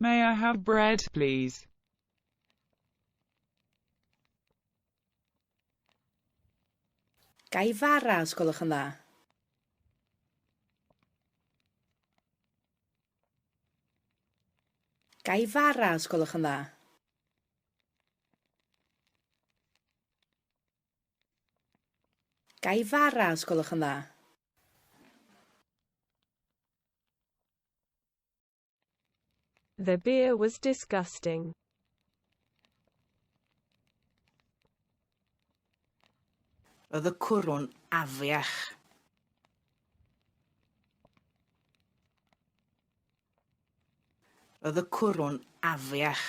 May I have bread, please? Ga i fara, os gwelwch yn dda? Ga i fara, os gwelwch yn dda? Ga i fara, os gwelwch yn dda? The beer was disgusting. Roedd y cwrw'n afiach. Roedd y cwrw'n afiach.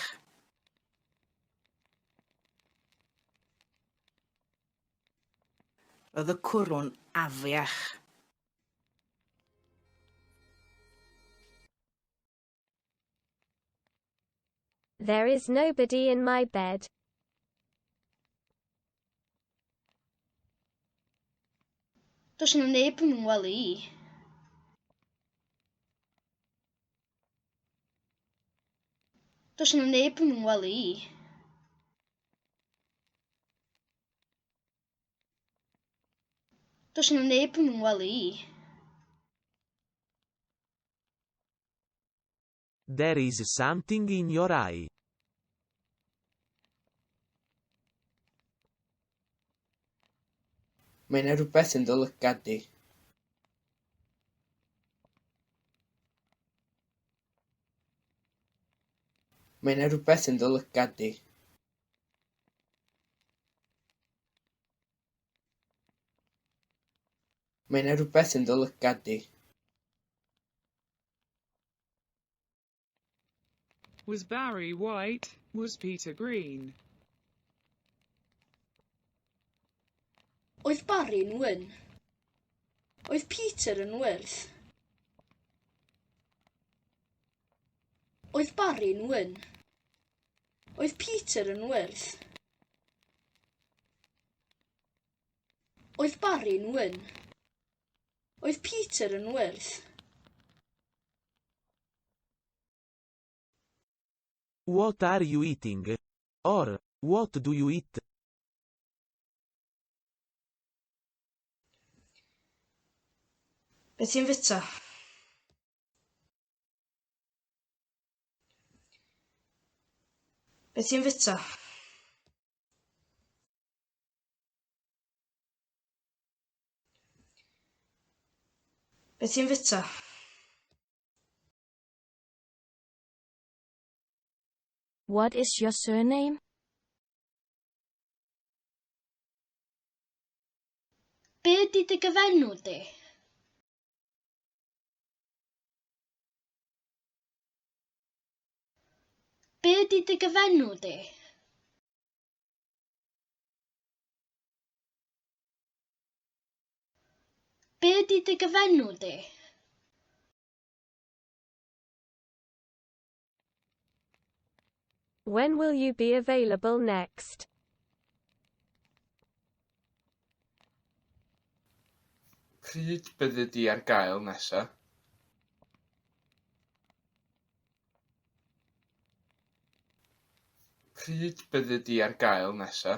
Roedd y cwrw'n afiach. There is nobody in my bed. Does 'na neb yn fy ngwely i. Does 'na neb yn fy ngwely i. Does 'na neb yn fy ngwely i. There is something in your eye. Mae 'na rywbeth yn dy lygad di. Mae 'na rywbeth yn dy lygad di. Mae 'na rywbeth yn dy lygad di. Was Barry white? Was Peter green? Oedd Barry'n wyn? Oedd Peter yn wyrdd? Oedd Barry'n wyn? Oedd Peter yn wyrdd? Oedd Barry'n wyn? Oedd Peter yn wyrdd? What are you eating? Or, what do you eat? Be ti'n fwyta? Be ti'n fwyta? Be ti'n fwyta? What is your surname? Be ydy dy gyfenw di? Be ydy dy gyfenw di? Be ydy dy gyfenw di? When will you be available next? Pryd byddi di ar gael nesa? Pryd byddi di ar gael nesa?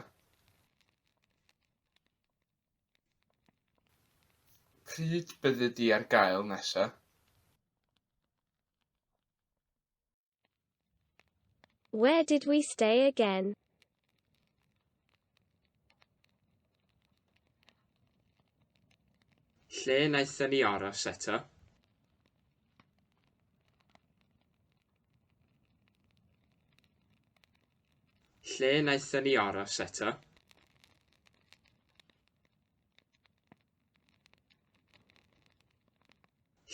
Pryd byddi di ar gael nesa? Where did we stay again? Lle wnaethon ni aros eto? Lle wnaethon ni aros eto?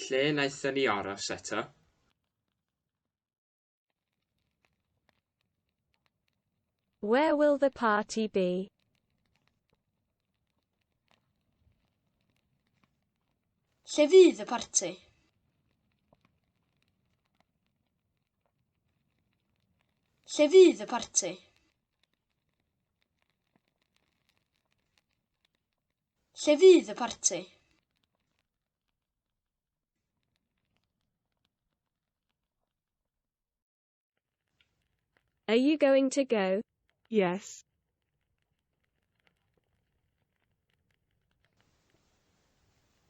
Lle wnaethon ni aros eto? Where will the party be? Lle fydd y parti? Lle fydd y parti? Lle fydd y parti? Are you going to go? Yes.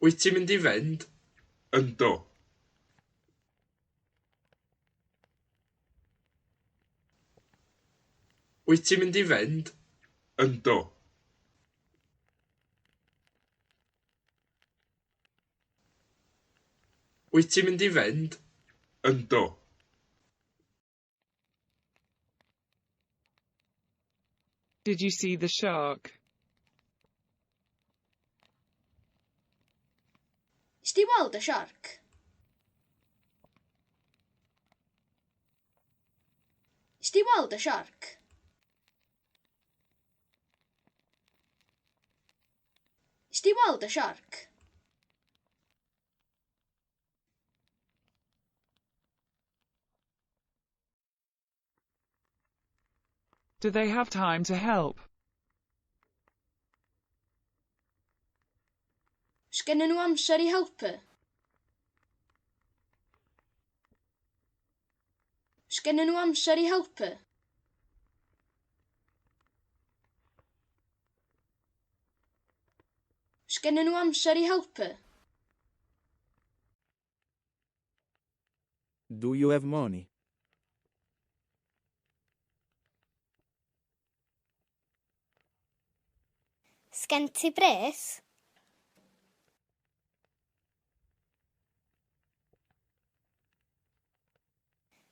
Wyt ti'n mynd i fynd? Yndw. Wyt ti'n mynd i fynd? Yndw. Wyt ti'n mynd i fynd? Yndw. Did you see the shark? Nes di weld y siarc? Nes di weld y siarc? Nes di weld y siarc? Do they have time to help? Sgennyn nhw amser i helpu? Sgennyn nhw amser i helpu? Sgennyn nhw amser i helpu? Do you have money? Sgen ti bres?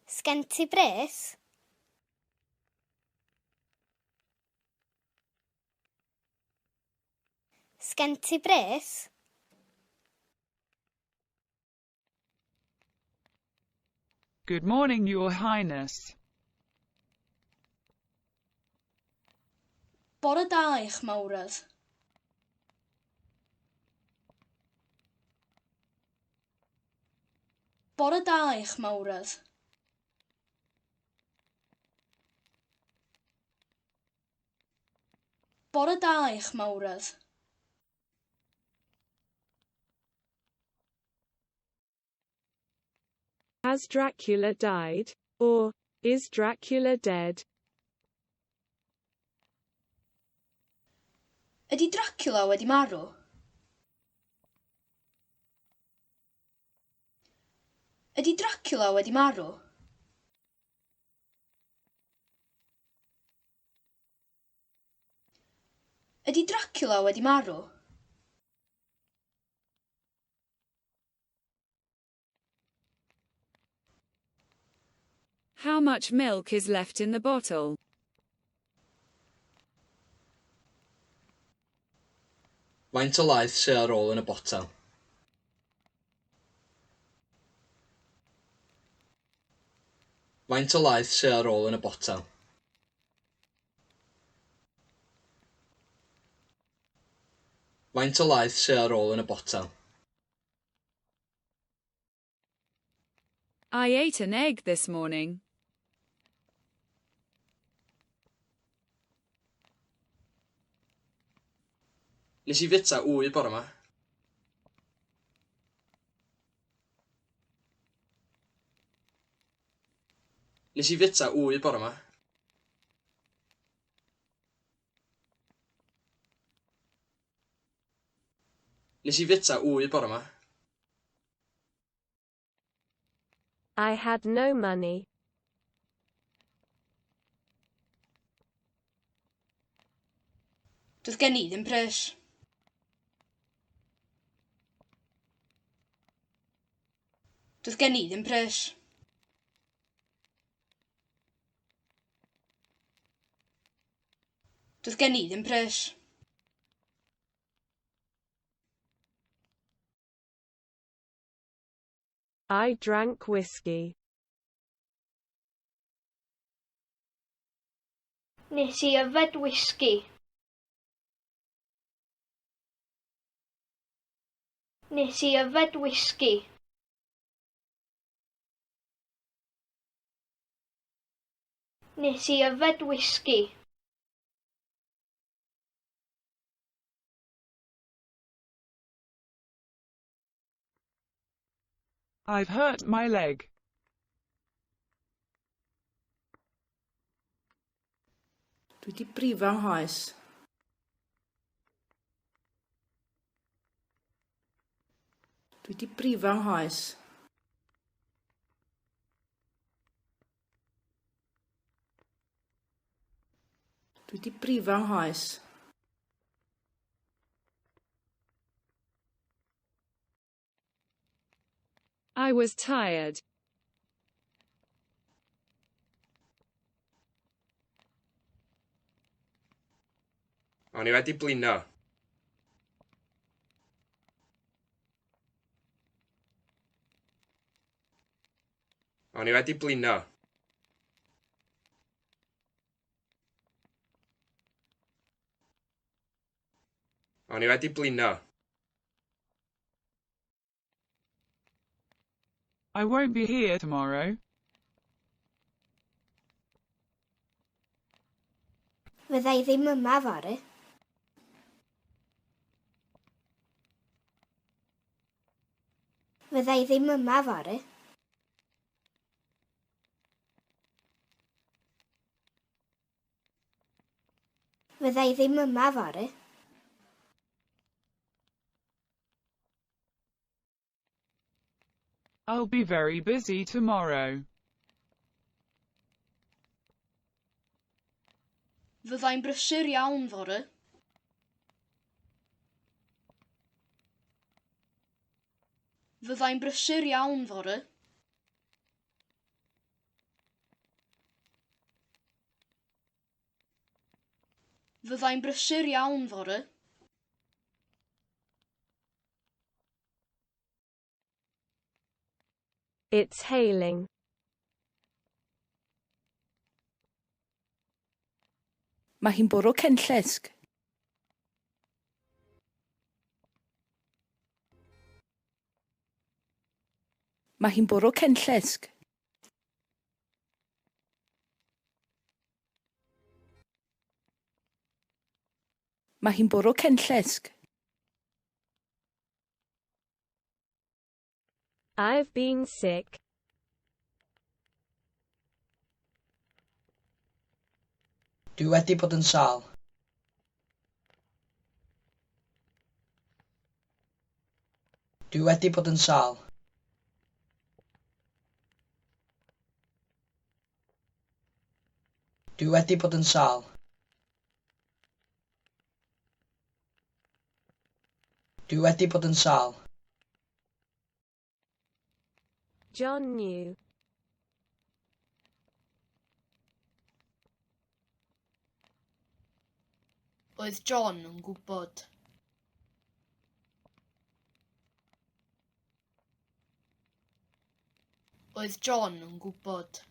Sgen ti bres? Sgen ti bres? Good morning, Your Highness. Bore da eich mawredd. Bore da eich mawredd. Bore da eich mawredd. Has Dracula died? Or, is Dracula dead? Ydy Dracula wedi marw? Ydy Dracula wedi marw? Ydy Dracula wedi marw? How much milk is left in the bottle? Faint o laeth sy ar ôl yn y botel? Faint o laeth sy ar ôl yn y botel? Faint o laeth sy ar ôl yn y botel? I ate an egg this morning. Nes i fwyta wy bore 'ma. Nes i fwyta wy bore 'ma. Nes i fwyta wy bore 'ma. I had no money. Doedd gen i ddim pres. Doedd gen i ddim pres. Doedd gen i ddim pres. I drank whiskey. Nes i yfed wisgi. Nes i yfed wisgi. Nes i yfed wisgi. I've hurt my leg. Dwi 'di brifo 'nghoes. Dwi 'di brifo 'nghoes. Dwi 'di brifo 'nghoes. I was tired. O'n i wedi blino. O'n i wedi blino. O'n i wedi blino. I won't be here tomorrow. Fydda i ddim yma fory. Fydda i ddim yma fory. Fydda i ddim yma fory. I'll be very busy tomorrow. Fydda i'n brysur iawn fory. Fydda i'n brysur iawn fory. Fydda i'n brysur iawn fory. It's hailing. Mae hi'n bwrw cenllysg. Mae hi'n bwrw cenllysg. Mae hi'n bwrw cenllysg. I've been sick. Dwi wedi bod yn sâl. Dwi wedi bod yn sâl. Dwi wedi bod yn sâl. Dwi wedi bod yn sâl. John knew. Oedd John yn gwybod. Oedd John yn gwybod.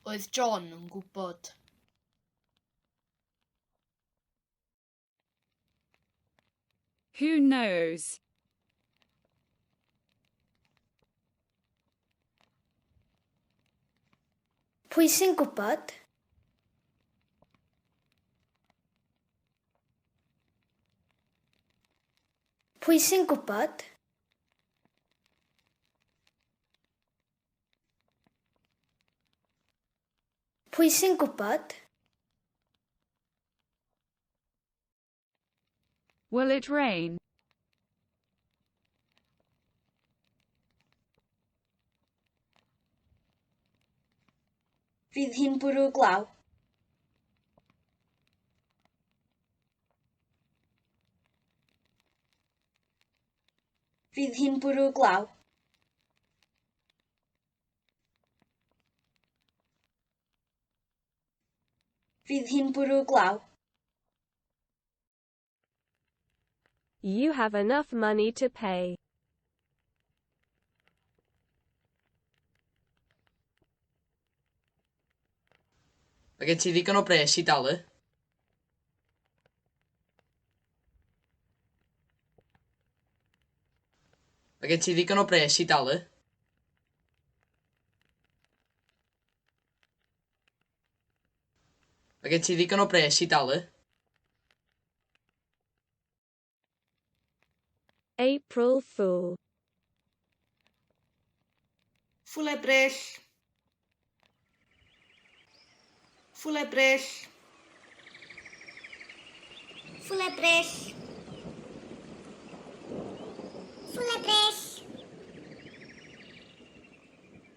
Oedd John yn gwybod. Who knows? Pwy sy'n gwybod? Pwy sy'n gwybod? Pwy sy'n gwybod? Will it rain? Fydd hi'n bwrw glaw? Fydd hi'n bwrw glaw? Fydd hi'n bwrw glaw? You have enough money to pay. Mae gen ti ddigon o bres i dalu. Mae gen ti ddigon o bres i dalu. Mae gen ti ddigon o bres i dalu. April Fool. Ffwl Ebrill. Ffwl Ebrill. Ffwl Ebrill. Ffwl Ebrill.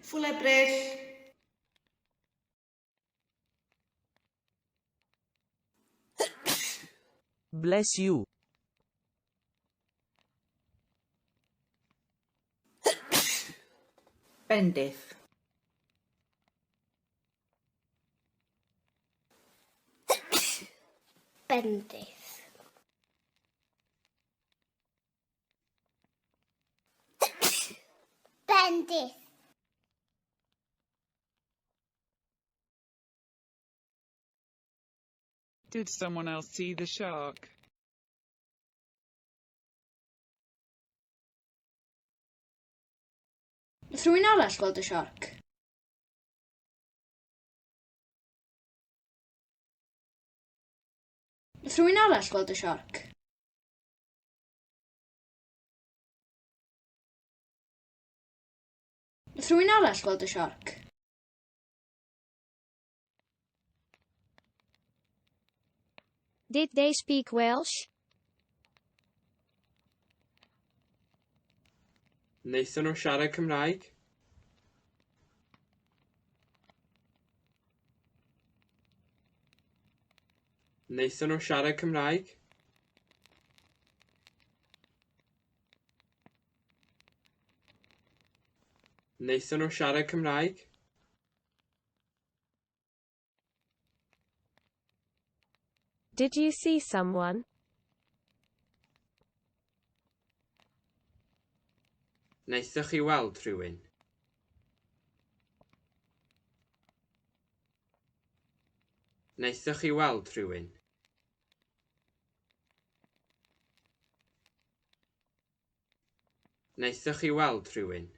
Ffwl Ebrill. Bless you. Bendith. Bendith. Bendith. Did someone else see the shark? Nath rhywun arall gweld y siarc? Nath rhywun arall gweld y siarc? Nath rhywun arall gweld y siarc? Did they speak Welsh? Wnaethon nhw siarad Cymraeg? Wnaethon nhw siarad Cymraeg? Wnaethon nhw siarad Cymraeg? Did you see someone? Wnaethoch chi weld rhywun? Wnaethoch chi weld rhywun? Wnaethoch chi weld rhywun?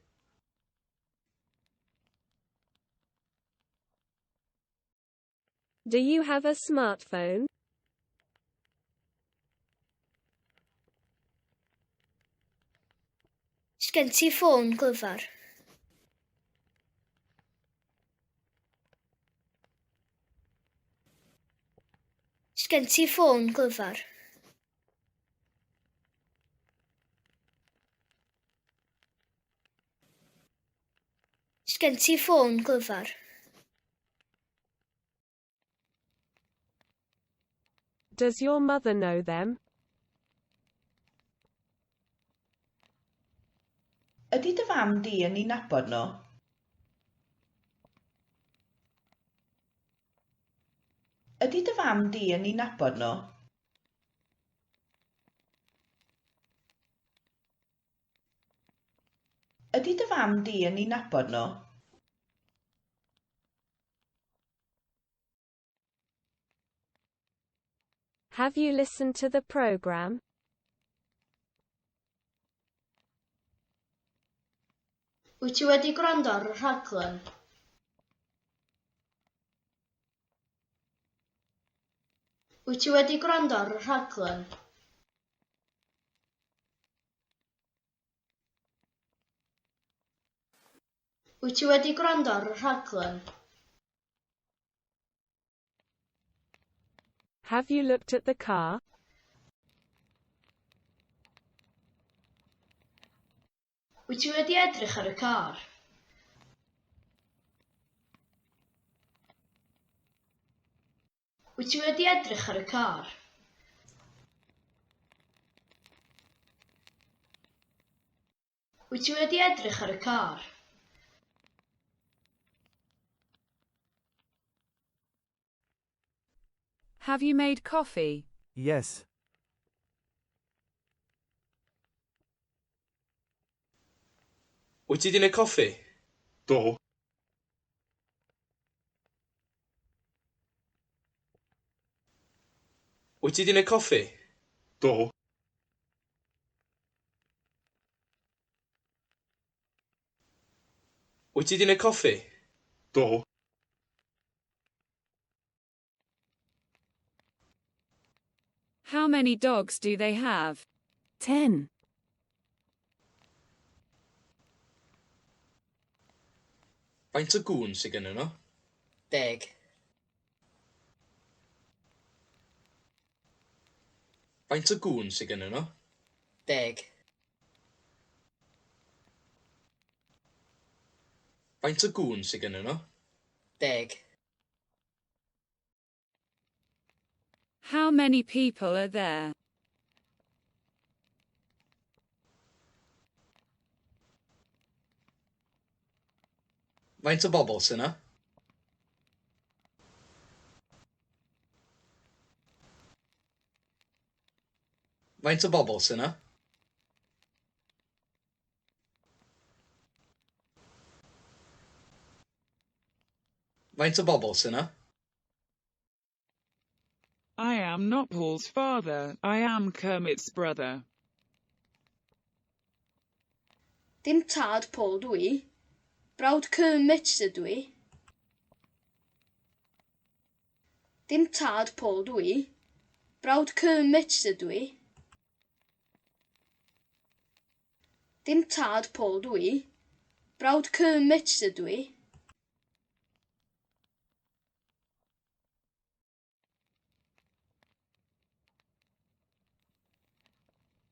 Do you have a smartphone? Sgen ti ffôn glyfar? Sgen ti ffôn glyfar? Sgen ti ffôn glyfar? Does your mother know them? Ydy dy fam di yn eu nabod nhw? Ydy dy fam di yn eu nabod nhw? Ydy dy fam di yn eu nabod nhw? Have you listened to the program? Wyt ti wedi gwrando ar y rhaglen? Wyt ti wedi gwrando ar y rhaglen? Wyt ti wedi gwrando ar y rhaglen? Have you looked at the car? Wyt ti wedi edrych ar y car? Wyt ti wedi edrych ar y car? Wyt ti wedi edrych ar y car? Have you made coffee? Yes. Wyt ti 'di neud coffi? Do. Wyt ti 'di neud coffi? Do. Wyt ti 'di neud coffi? Do. How many dogs do they have? 10. Faint o gŵn sy gennyn nhw? 10. Faint o gŵn sy gennyn nhw? 10. Faint o gŵn sy gennyn nhw? 10. How many people are there? Faint o bobl sy 'na? Faint o bobl sy 'na? Faint o bobl sy 'na? I am not Paul's father, I am Kermit's brother. Dim tad Paul dw i. Brawd Kermit ydw i. Dim tad Paul dw i. Brawd Kermit ydw i. Dim tad Paul dw i. Brawd Kermit ydw i.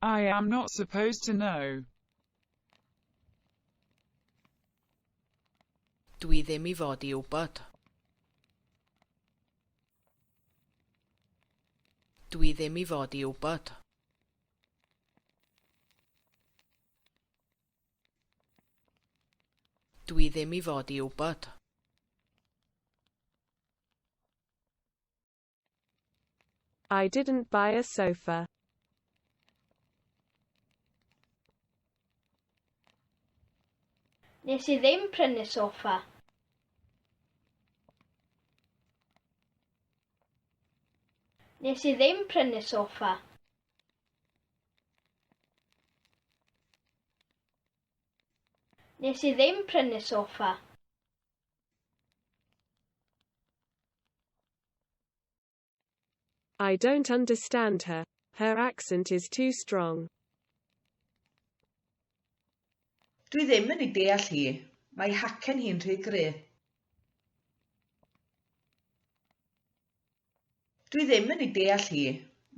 I am not supposed to know. Dwi ddim i fod i wybod. Dwi ddim i fod i wybod. Dwi ddim i fod i wybod. I didn't buy a sofa. Nes i ddim prynu soffa. Nes i ddim prynu soffa. Nes i ddim prynu soffa. I don't understand her. Her accent is too strong. Dwi ddim yn ei deall hi. Mae ei hacen hi'n rhy gry. Dwi ddim yn ei deall hi.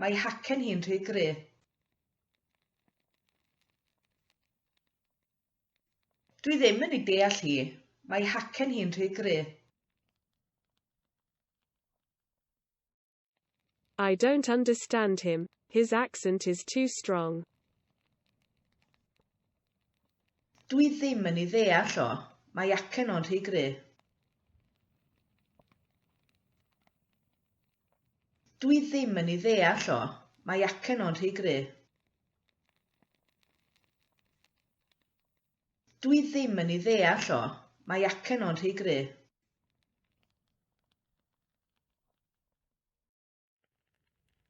Mae ei hacen hi'n rhy gry. Dwi ddim yn ei deall hi. Mae ei hacen hi'n rhy gry. I don't understand him. His accent is too strong. Dwi ddim yn ei ddeall o. Mae ei acen o'n rhy gry. Dwi ddim yn ei ddeall o. Mae ei acen o'n rhy gry. Dwi ddim yn ei ddeall o. Mae ei acen o'n rhy gry.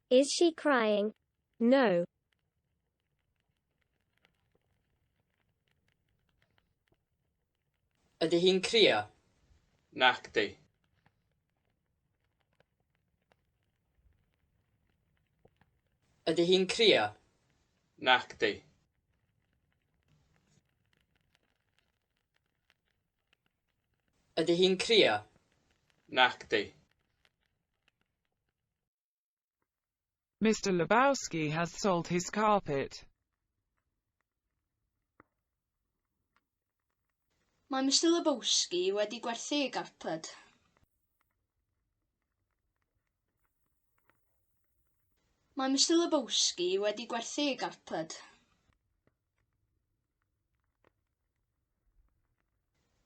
Is she crying? No. Ydy hi'n crio? Nacdi. Ydy hi'n crio? Nacdi. Ydy hi'n crio? Nacdi. Mr. Lebowski has sold his carpet. Mae Mr Lebowski wedi gwerthu ei garped. Mae Mr Lebowski wedi gwerthu ei garped.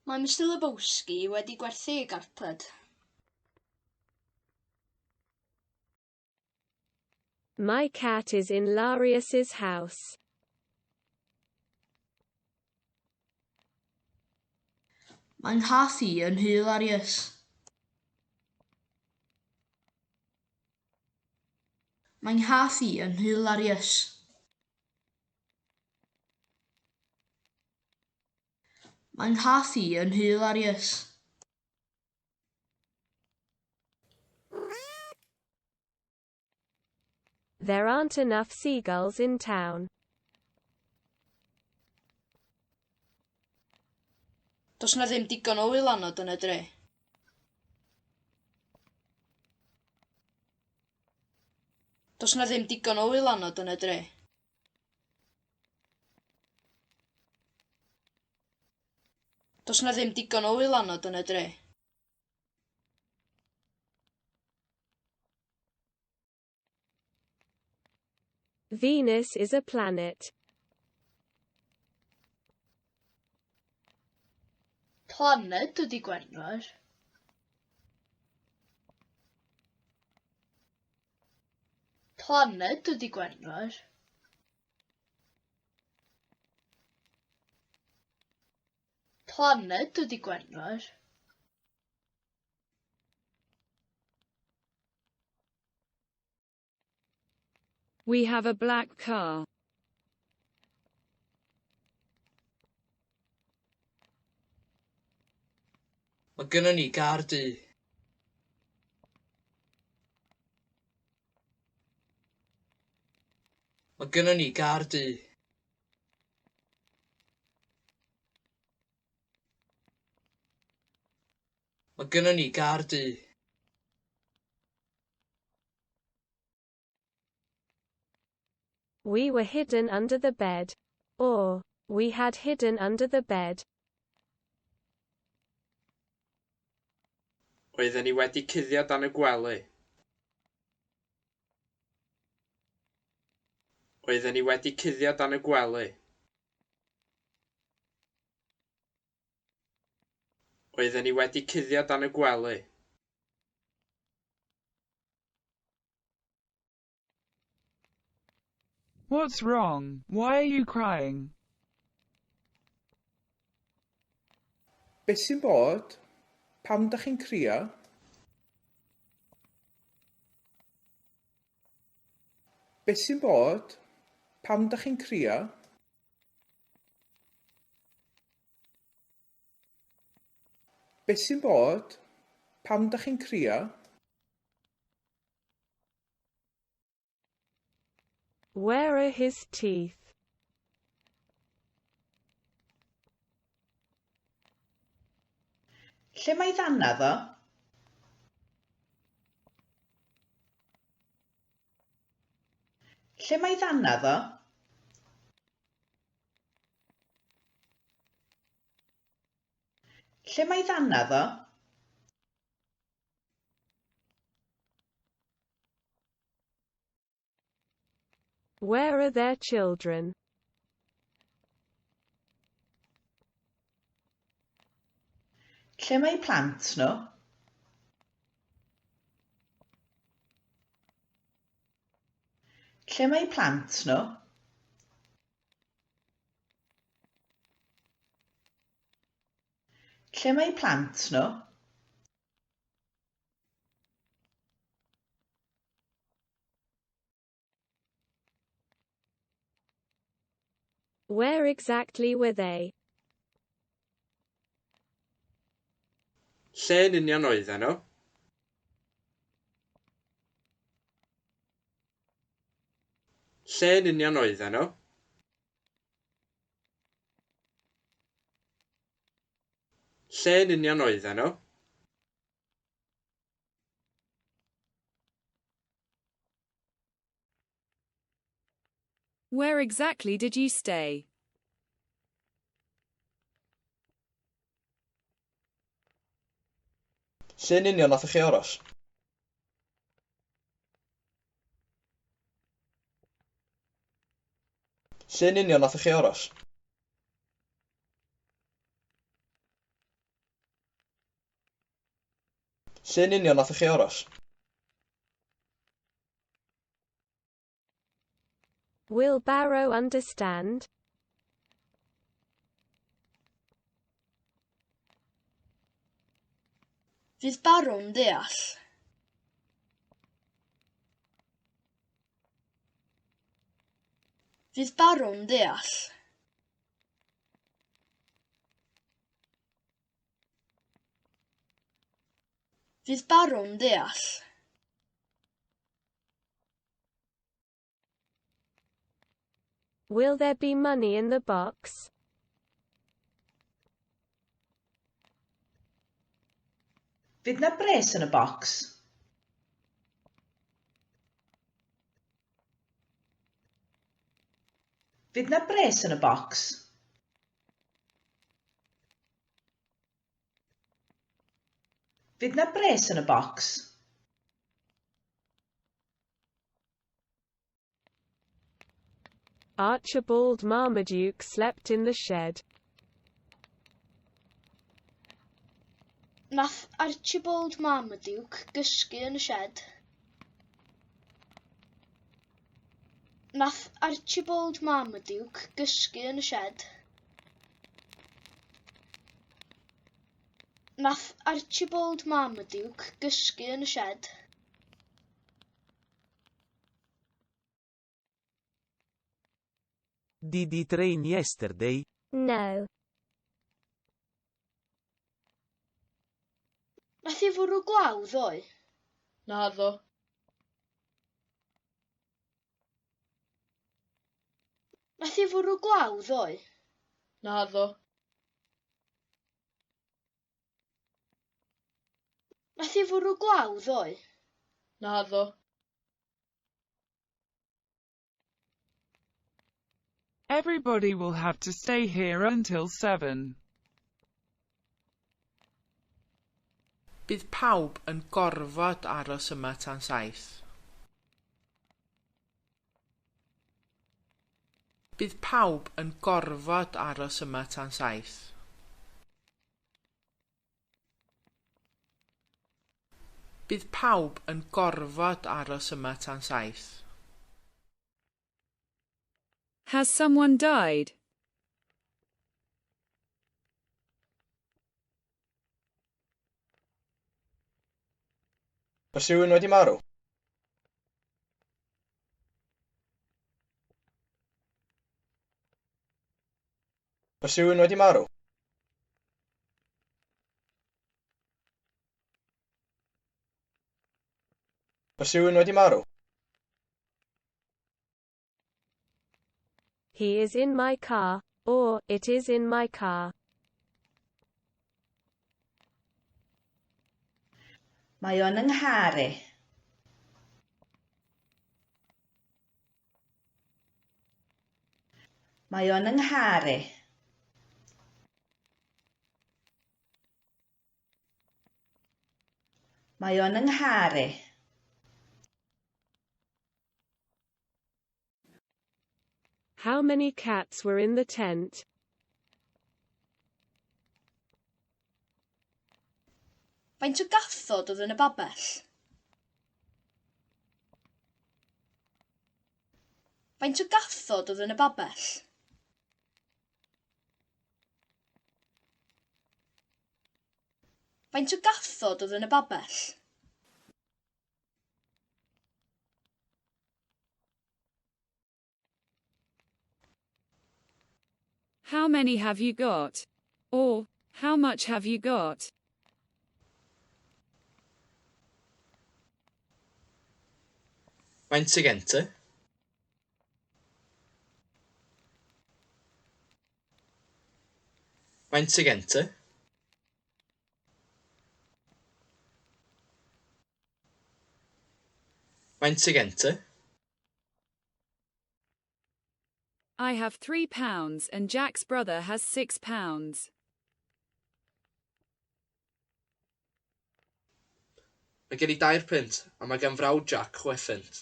Mae Mr Lebowski wedi gwerthu ei garped. My cat is in Larius's house. Mae 'nghath i yn nhŷ Larius. Mae 'nghath i yn nhŷ Larius. Mae 'nghath i yn nhŷ Larius. There aren't enough seagulls in town. Does 'na ddim digon o wylanod yn y dre. Does 'na ddim digon o wylanod yn y dre. Does 'na ddim digon o wylanod yn y dre. Venus is a planet. Planed ydy Gwener. Planed ydy Gwener. Planed ydy Gwener. We have a black car. Mae gynnon ni gar du. Mae gynnon ni gar du. Mae gynnon ni gar du. We were hidden under the bed. Or, we had hidden under the bed. Oedden ni wedi cuddio dan y gwely. Oedden ni wedi cuddio dan y gwely. Oedden ni wedi cuddio dan y gwely. What's wrong? Why are you crying? Be sy'n bod? Pam dach chi'n crio? Be sy'n bod? Pam dach chi'n crio? Be sy'n bod? Pam dach chi'n crio? Where are his teeth? Lle mae ddannadd o? Lle mae ddannadd o? Lle mae ddannadd o? Where are their children? Lle mae plant nhw? Lle mae plant nhw? Lle mae plant nhw? Where exactly were they? Lle yn union oedden nhw? Lle yn union oedden nhw? Lle yn union oedden nhw? Where exactly did you stay? Lle yn union nathoch chi aros? Lle yn union nathoch chi aros? Lle yn union nathoch chi aros? Will Barrow understand? Fydd Barrw'n deall? Fydd Barrw'n deall? Fydd Barrw'n deall? Will there be money in the box? Fydd 'na bres yn y bocs? Fydd 'na bres yn y bocs? Fydd 'na bres yn y bocs? Archibald Marmaduke slept in the shed. Nath Archibald Marmaduke gysgu yn y sied. Nath Archibald Marmaduke gysgu yn y sied. Nath Archibald Marmaduke gysgu yn y sied. Did it rain yesterday? No. Nath hi fwrw glaw ddoe? Naddo. Nath hi fwrw glaw ddoe? Naddo. Nath hi fwrw glaw ddoe? Naddo. Everybody will have to stay here until 7. Bydd pawb yn gorfod aros yma tan 7. Bydd pawb yn gorfod aros yma tan 7. Bydd pawb yn gorfod aros yma tan 7. Has someone died? Oes rhywun wedi marw? Oes rhywun wedi marw? Oes rhywun wedi marw? He is in my car, or, it is in my car. Mae o yn 'y nghar i. Mae o yn 'y nghar i. Mae o yn 'y nghar i. How many cats were in the tent? Faint o gathod oedd yn y babell? Faint o gathod oedd yn y babell? Faint o gathod oedd yn y babell? How many have you got? Or, how much have you got? Faint sy gen ti? Faint sy gen ti? Faint sy gen ti? I have £3 and Jack's brother has £6. Mae gen i 3 punt a mae gan frawd Jack 6 phunt.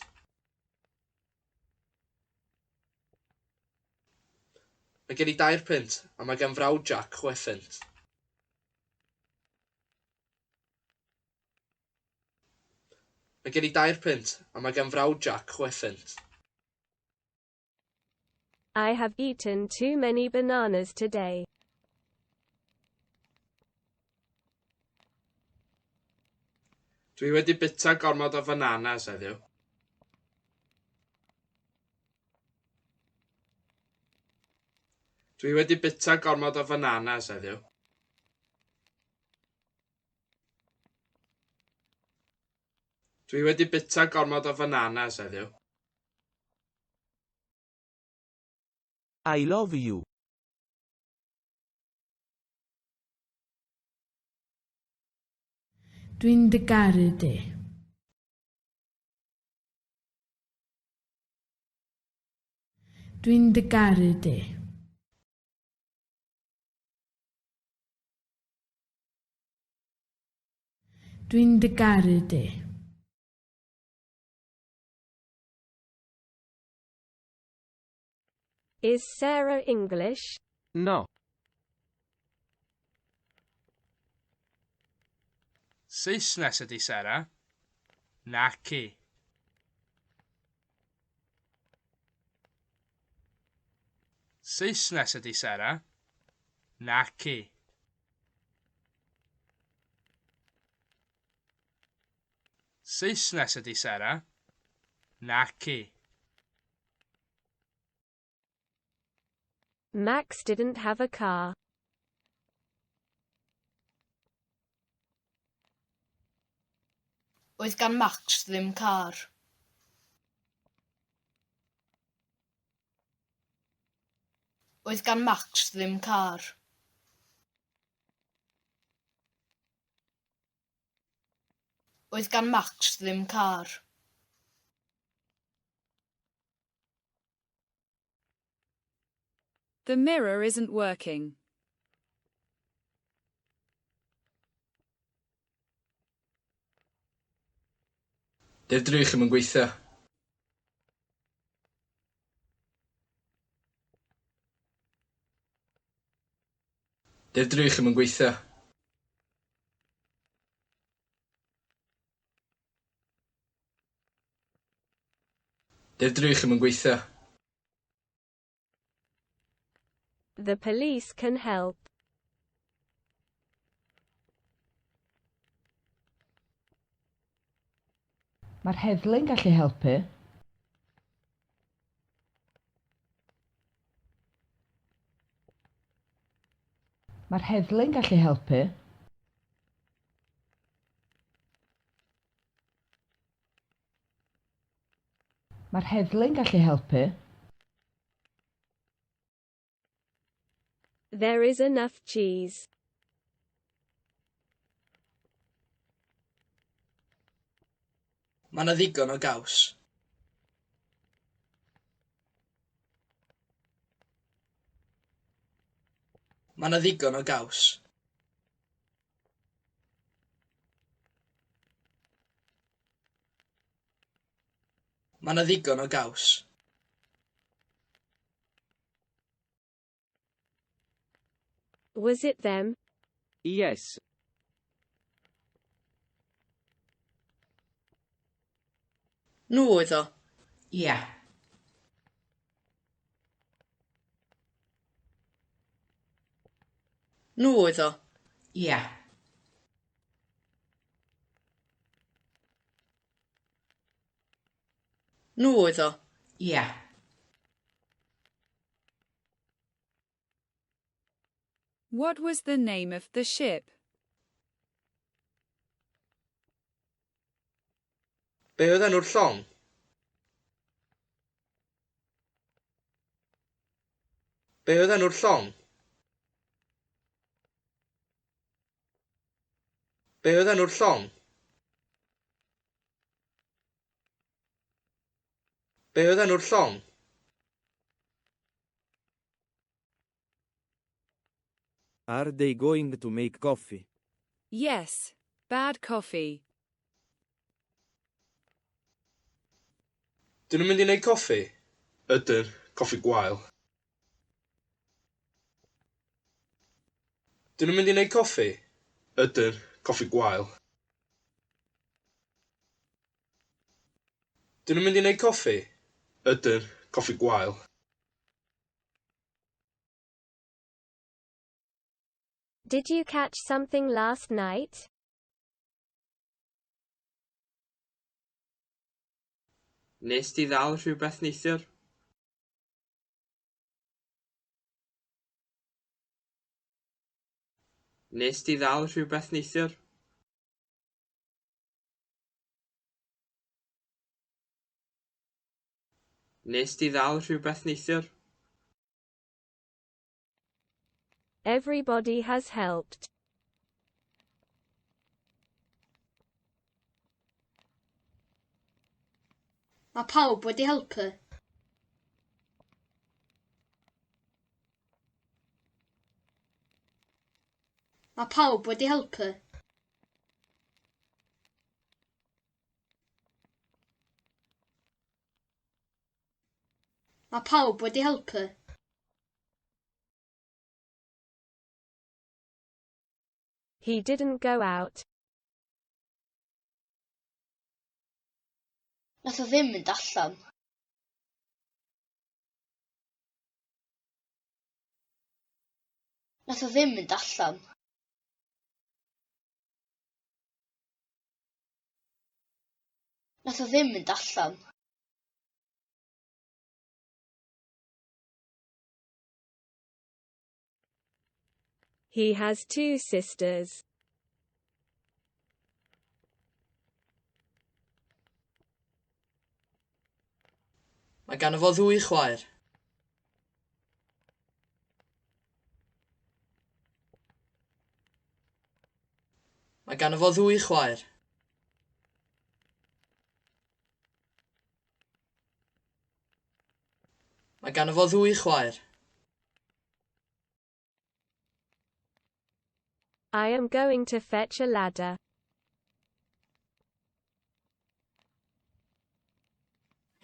Mae gen i 3 punt a mae gan frawd Jack 6 phunt. Mae gen i 3 punt a mae gan frawd Jack 6 phunt. I have eaten too many bananas today. Dwi wedi bwyta gormod o fananas heddiw. Dwi wedi bwyta gormod o fananas heddiw. Dwi wedi bwyta gormod o fananas heddiw. I love you. Dwi'n dy garu di. Dwi'n dy garu di. Dwi'n dy garu di. Is Sarah English? No. Saesnes ydy Sara. Naci. Saesnes ydy Sara. Naci. Saesnes ydy Sara. Naci. Max didn't have a car. Oedd gan Max ddim car. Oedd gan Max ddim car. Oedd gan Max ddim car. The mirror isn't working. Dyw'r drych ddim yn gweithio. Dyw'r drych ddim yn gweithio. Dyw'r drych ddim yn gweithio. The police can help. Mae'r heddlu'n gallu helpu. Mae'r heddlu'n gallu helpu. Mae'r heddlu'n gallu helpu. There is enough cheese. Mae 'na ddigon o gaws. Mae 'na ddigon o gaws. Mae 'na ddigon o gaws. Was it them? Yes. Nhw oedd o. Ia. Nhw oedd o. Ia. Nhw oedd o. Ia. What was the name of the ship? Be oedd enw'r llong? Be oedd enw'r llong? Be oedd enw'r llong? Be oedd enw'r llong? Are they going to make coffee? Yes. Bad coffee. Dyn nhw'n mynd i wneud coffi? Ydyn, coffi gwael. Dyn nhw'n mynd i wneud coffi? Ydyn, coffi gwael. Dyn nhw'n mynd i wneud coffi? Ydyn, coffi gwael. Did you catch something last night? Nes di ddal rhywbeth neithiwr? Nes di ddal rhywbeth neithiwr? Nes di ddal rhywbeth neithiwr? Everybody has helped. Mae pawb wedi helpu. Mae pawb wedi helpu. Mae pawb wedi helpu. He didn't go out. Nath o ddim mynd allan. Nath o ddim mynd allan. Nath o ddim mynd allan. He has two sisters. Mae ganddo fo ddwy chwaer. Mae ganddo fo ddwy chwaer. Mae ganddo fo ddwy chwaer. I am going to fetch a ladder.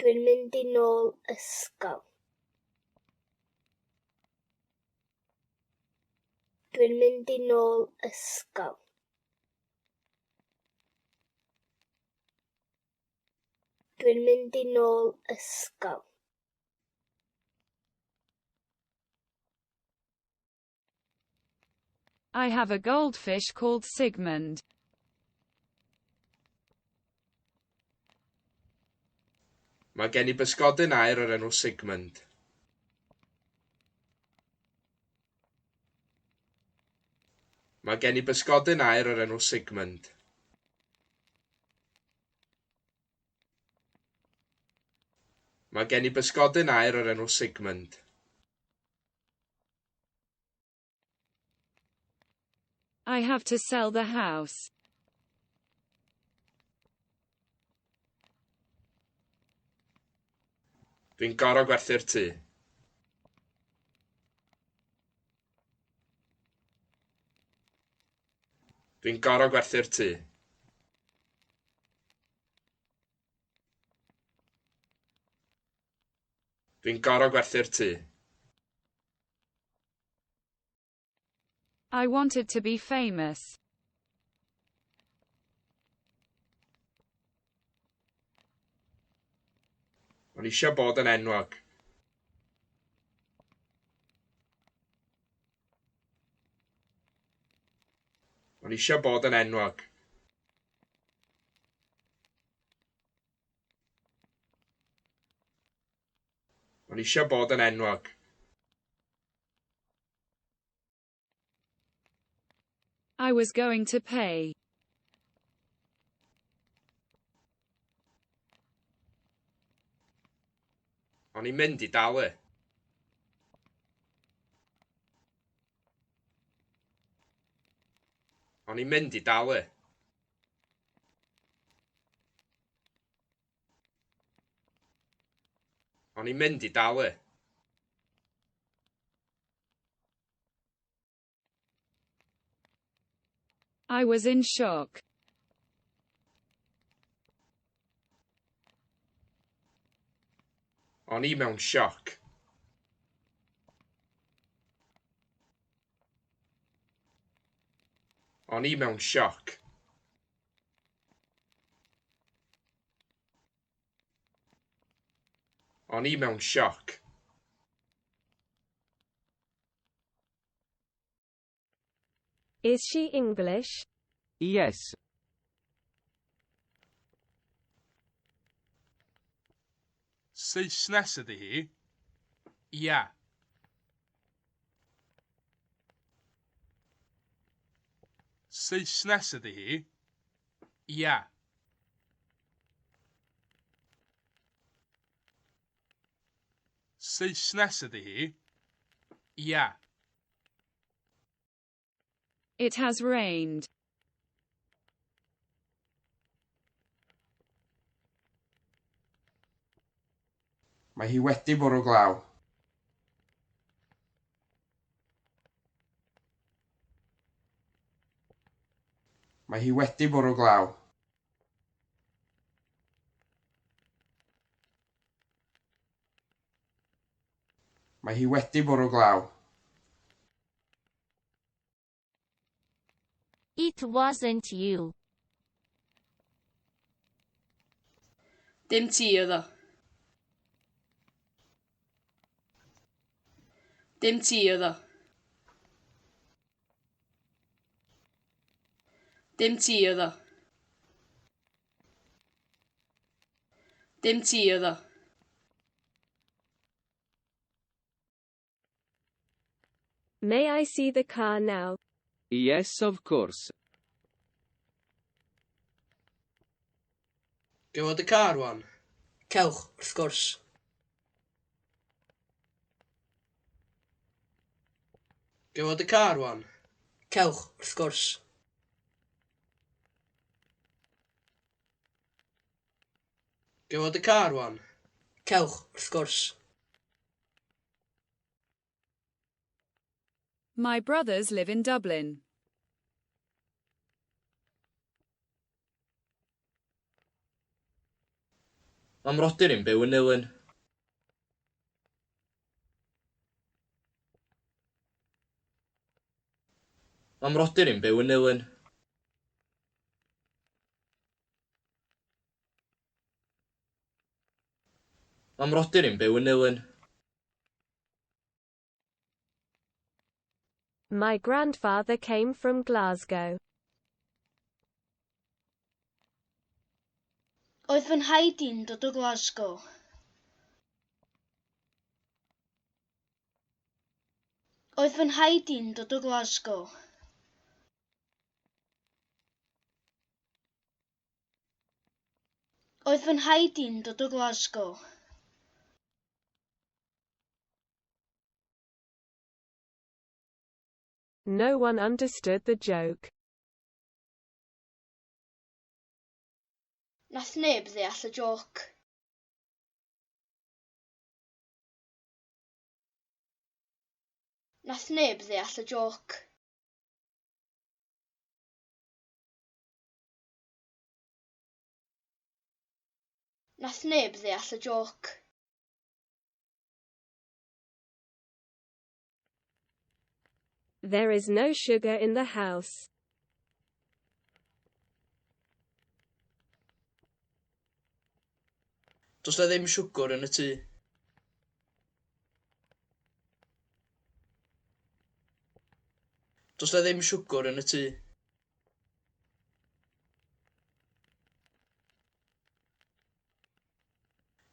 Dwi'n mynd i nôl ysgol. Dwi'n mynd i nôl ysgol. Dwi'n mynd i nôl ysgol. I have a goldfish called Sigmund. Mae gen i bysgodyn aur o'r enw Sigmund. Mae gen i bysgodyn aur o'r enw Sigmund. Mae gen i bysgodyn aur o'r enw Sigmund. I have to sell the house. Dwi'n gorfod gwerthu'r tŷ. Dwi'n gorfod gwerthu'r tŷ. Dwi'n gorfod gwerthu'r tŷ. I wanted to be famous. O'n i eisiau bod yn enwog. O'n i eisiau bod yn enwog. O'n i eisiau bod yn enwog. I was going to pay. O'n i'n mynd i dalu. O'n i'n mynd i dalu. O'n i'n mynd i dalu. I was in shock. O'n i mewn sioc. O'n i mewn sioc. O'n i mewn sioc. Is she English? Yes. Saesnes ydy hi? Ia. Saesnes ydy hi? Ia. Saesnes ydy hi? Ia. It has rained. Mae hi wedi bwrw glaw. Mae hi wedi bwrw glaw. Mae hi wedi bwrw glaw. It wasn't you. Dim ti oedd o. Dim ti oedd o. Dim ti oedd o. Dim ti oedd o. May I see the car now? Yes, of course. Ga i weld y car wan? Cewch, wrth gwrs. Ga i weld y car wan? Cewch, wrth gwrs. Ga i weld y car wan? Cewch, wrth gwrs. My brothers live in Dublin. Mae mrodyr i'n byw yn Nulyn. Mae mrodyr i'n byw yn Nulyn. Mae mrodyr i'n byw yn Nulyn. My grandfather came from Glasgow. Oedd fy nhaid i'n dod o Glasgow. Oedd fy nhaid i'n dod o Glasgow. Oedd fy nhaid i'n dod o Glasgow. No one understood the joke. Nath neb ddeall y jôc. Nath neb ddeall y jôc. Nath neb ddeall y jôc. There is no sugar in the house. Does 'na ddim siwgr yn y tŷ. Does 'na ddim siwgr yn y tŷ.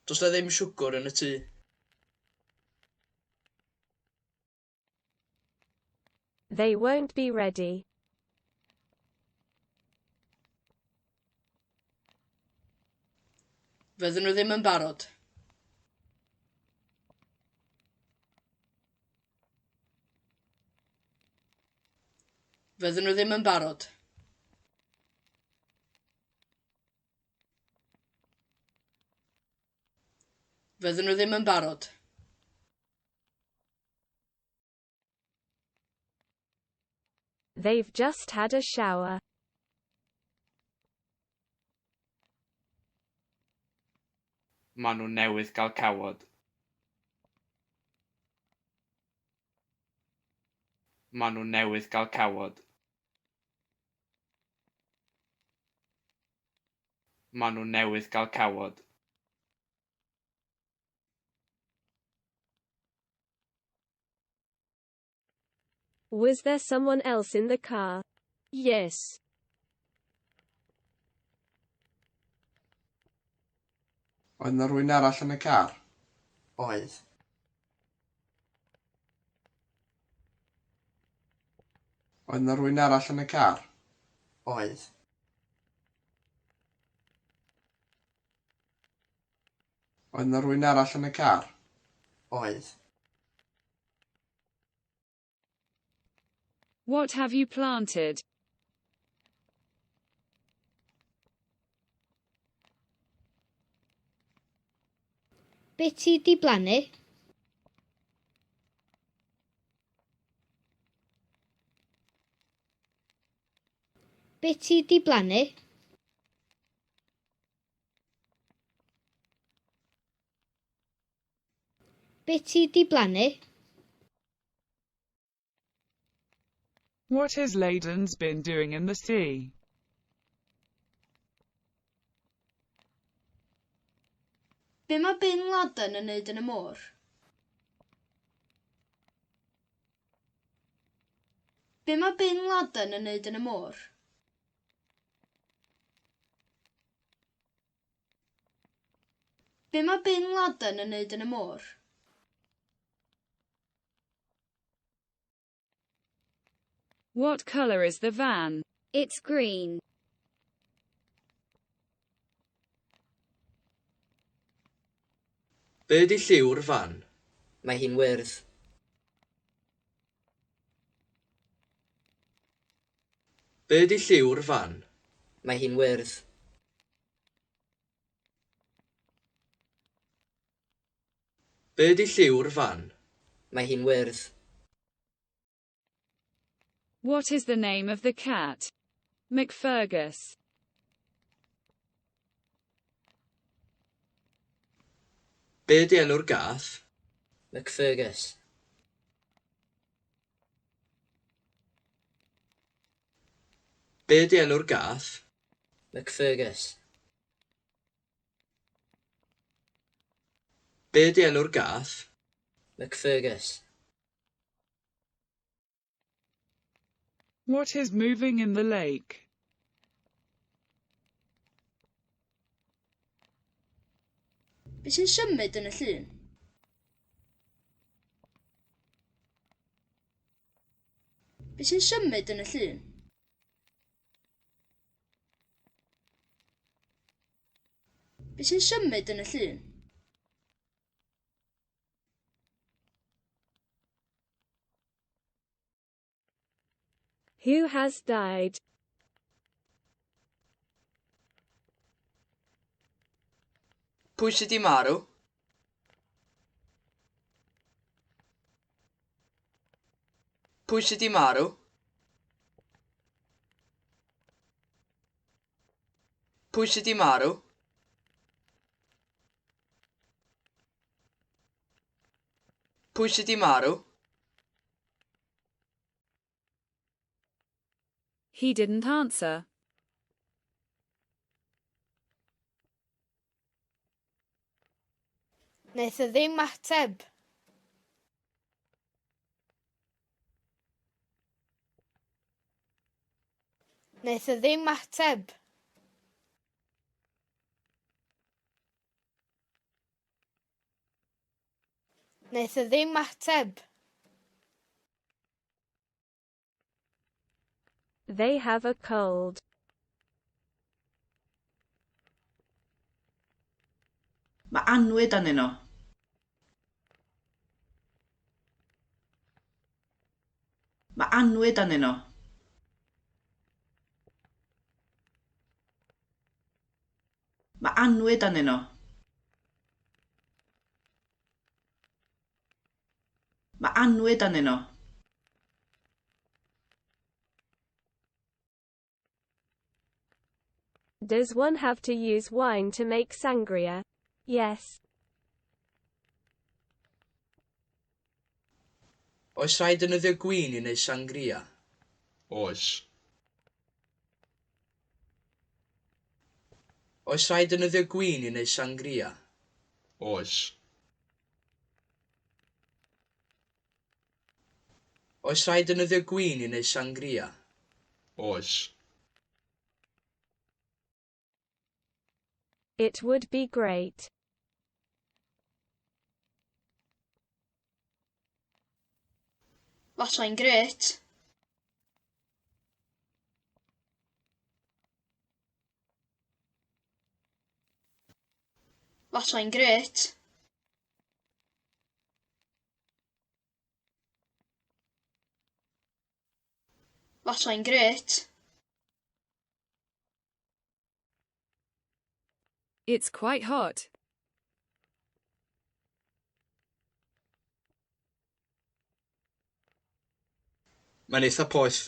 Does 'na ddim siwgr yn y tŷ. They won't be ready. Fydden nhw ddim yn barod. Fydden nhw ddim yn barod. Fydden nhw ddim yn barod. They've just had a shower. Maen nhw newydd gael cawod. Maen nhw newydd gael cawod. Maen nhw newydd gael cawod. Was there someone else in the car? Yes. Oedd 'na rywun arall yn y car? Oedd. Oedd 'na rywun arall yn y car? Oedd. Oedd 'na rywun arall yn y car? Oedd. What have you planted? Be ti 'di blannu? Be ti 'di blannu? Be ti 'di blannu? What has Laden's been doing in the sea? Be mae Bin Laden yn neud yn y môr? Be mae Bin Laden yn neud yn y môr? Be mae Bin Laden yn neud yn y môr? What color is the van? It's green. Be 'di lliw'r fan? Mae hi'n wyrdd. Be 'di lliw'r fan? Mae hi'n wyrdd. Be 'di lliw'r fan? Mae hi'n wyrdd. What is the name of the cat? McFergus. Be 'di enw'r gath? McFergus. Be 'di enw'r gath? McFergus. Be 'di enw'r gath? McFergus. What is moving in the lake? Be sy'n symud yn y llyn? Be sy'n symud yn y llyn? Be sy'n symud yn y llyn? Who has died? Pwy sy 'di marw? Pwy sy 'di marw? Pwy sy 'di marw? Pwy sy 'di marw? He didn't answer. Wnaeth o ddim ateb. Wnaeth o ddim ateb. Wnaeth o ddim ateb. They have a cold. Mae annwyd arnyn nhw. Mae annwyd arnyn nhw. Mae annwyd arnyn nhw. Mae annwyd arnyn nhw. Does one have to use wine to make sangria? Yes. Oes rhaid defnyddio gwin i wneud sangria? Oes. Oes rhaid defnyddio gwin i wneud sangria? Oes. Oes rhaid defnyddio gwin i wneud sangria? Oes. It would be great. Fasai'n grêt. Fasai'n grêt. Fasai'n grêt. It's quite hot. Mae'n eitha poeth.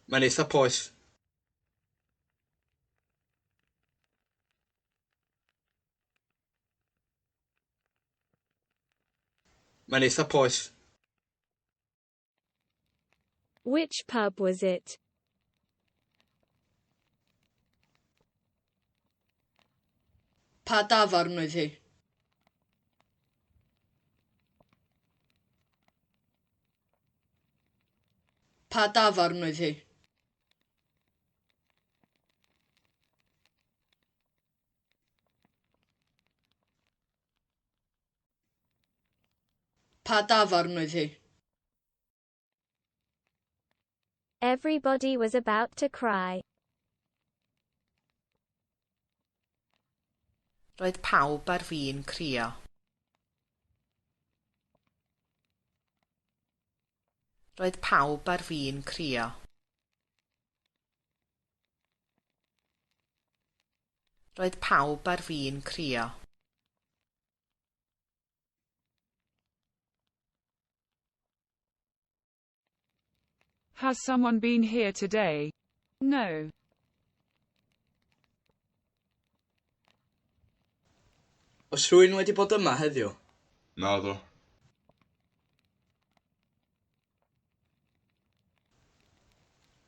Mae'n eitha poeth. Mae'n eitha poeth. Which pub was it? Pa dafarn oedd hi? Pa dafarn oedd hi? Pa dafarn oedd hi? Everybody was about to cry. Roedd pawb ar fin crio. Roedd pawb ar fin crio. Roedd pawb ar fin crio. Has someone been here today? No. Oes rhywun wedi bod yma heddiw? Naddo.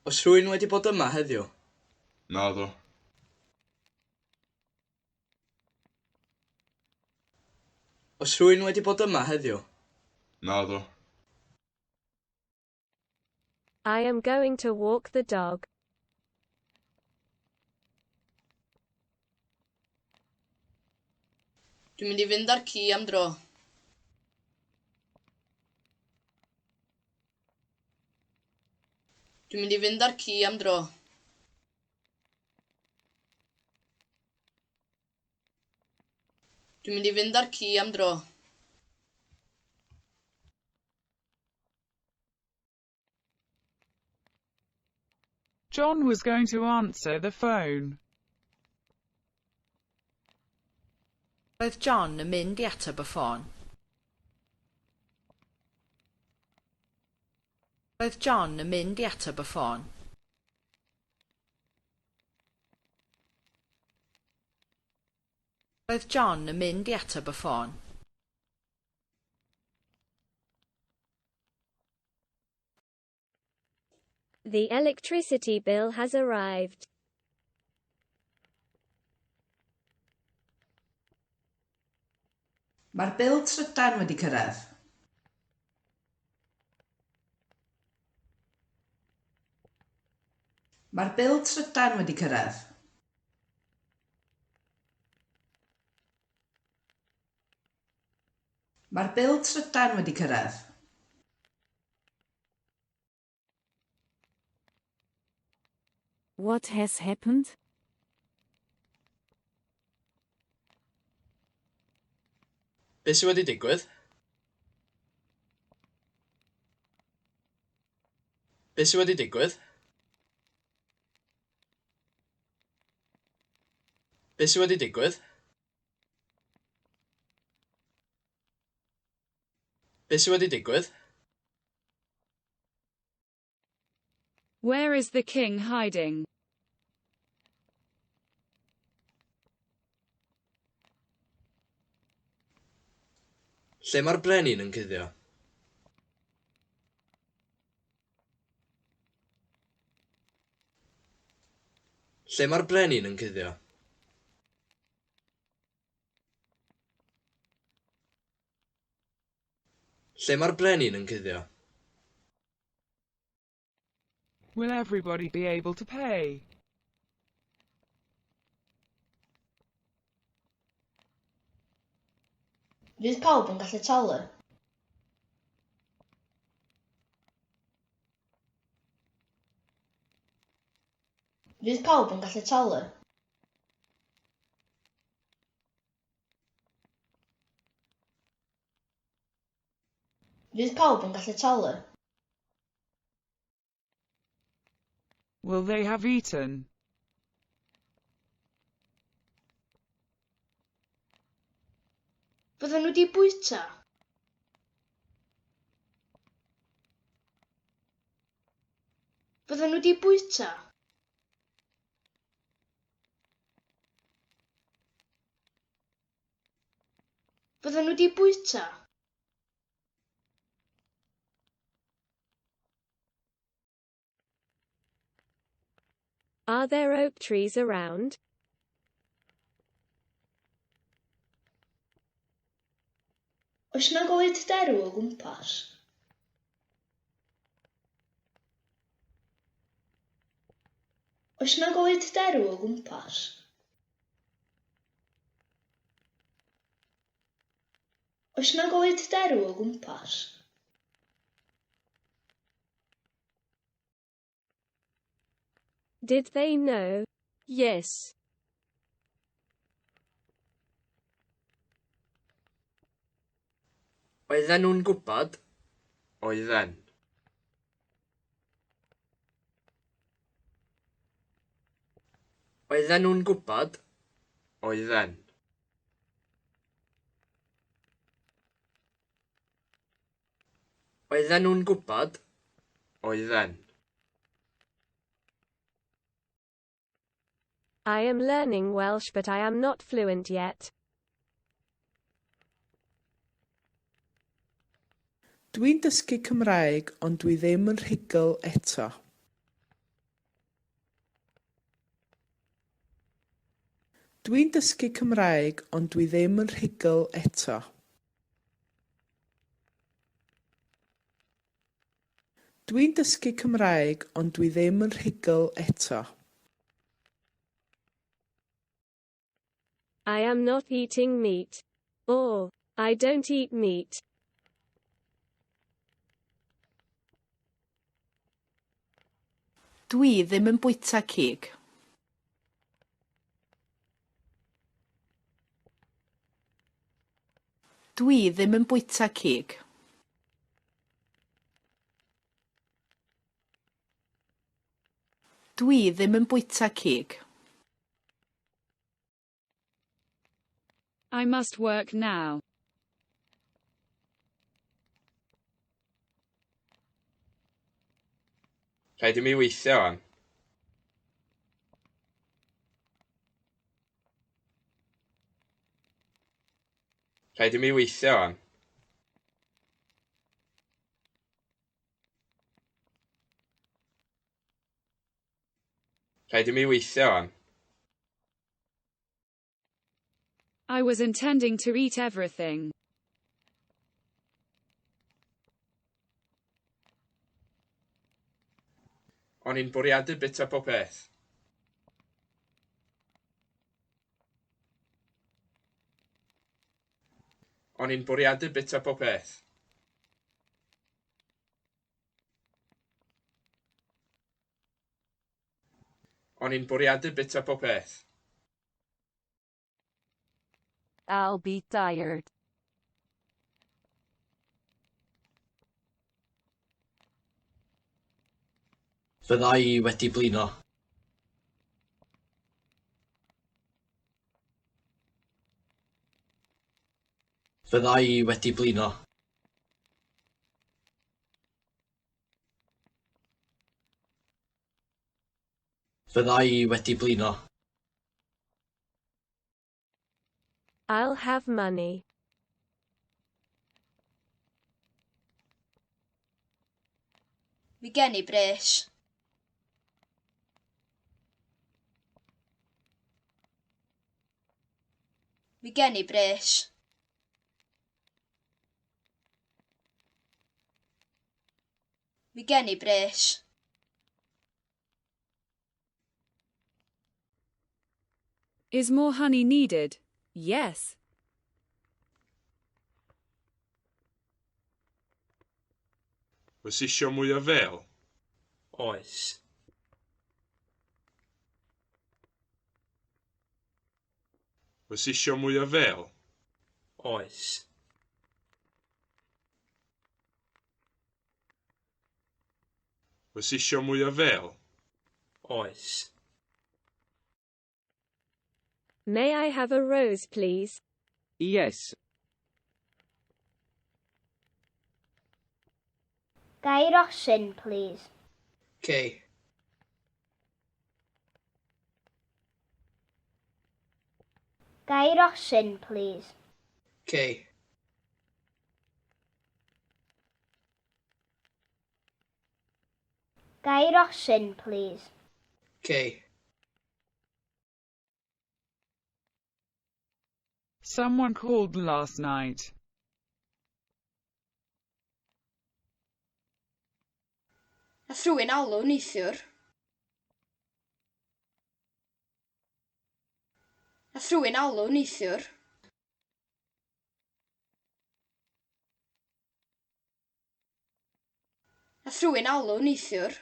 Oes rhywun wedi bod yma heddiw? Naddo. Oes rhywun wedi bod yma heddiw? Naddo. I am going to walk the dog. Dwi'n mynd i fynd â'r ci am dro. Dwi'n mynd i fynd â'r ci am dro. Dwi'n mynd i fynd â'r ci am dro. John was going to answer the phone. Roedd John yn mynd i ateb y ffôn. Roedd John yn mynd i ateb y ffôn. Roedd John yn mynd i ateb y ffôn. The electricity bill has arrived. Mae'r bil trydan wedi cyrraedd. Mae'r bil trydan wedi cyrraedd. Mae'r bil trydan wedi cyrraedd. What has happened? Beth sydd wedi digwydd? Beth sydd wedi digwydd? Beth sydd wedi digwydd? Beth sydd wedi digwydd? Where is the king hiding? Lle mae'r brenin yn cuddio? Lle mae'r brenin yn cuddio? Lle mae'r brenin yn cuddio? Will everybody be able to pay? Fydd pawb yn gallu talu? Fydd pawb yn gallu talu? Fydd pawb yn gallu talu? Will they have eaten? Fydden nhw wedi bwyta? Fydden nhw wedi bwyta? Fydden nhw wedi bwyta? Are there oak trees around? Oes 'na goed derw o gwmpas? Oes 'na goed derw o gwmpas? Oes 'na goed derw o gwmpas? Did they know? Yes. Oedden nhw'n gwybod? Oedden. Oedden nhw'n gwybod? Oedden. Oedden nhw'n gwybod? Oedden. I am learning Welsh but I am not fluent yet. Dwi'n dysgu Cymraeg ond dwi ddim yn rhugl eto. Dwi'n dysgu Cymraeg ond dwi ddim yn rhugl eto. Dwi'n dysgu Cymraeg ond dwi ddim yn rhugl eto. I am not eating meat. Or, I don't eat meat. Dwi ddim yn bwyta cig. Dwi ddim yn bwyta cig. Dwi ddim yn bwyta cig. I must work now. Rhaid i mi weithio wan. Rhaid i mi weithio wan. Rhaid i mi weithio wan. I was intending to eat everything. O'n i'n bwriadu bwyta pob peth. O'n i'n bwriadu bwyta pob peth. O'n i'n bwriadu bwyta pob peth. I'll be tired. Fydda i wedi blino. Fydda i wedi blino. Fydda i wedi blino. I'll have money. Mi gen i bres. Mi gen i bres. Mi gen i bres. Is more honey needed? Yes. Oes isio mwy o fêl? Oes. Oes isio mwy o fêl? Oes. Oes isio mwy o fêl? Oes. May I have a rose, please? Yes. Ga i rosyn, plîs? Cei. Ga i rosyn, plîs? Cei. Ga i rosyn, plîs? Cei. Someone called last night. Nath rhywun alw neithiwr. Nath rhywun alw neithiwr. Nath rhywun alw neithiwr.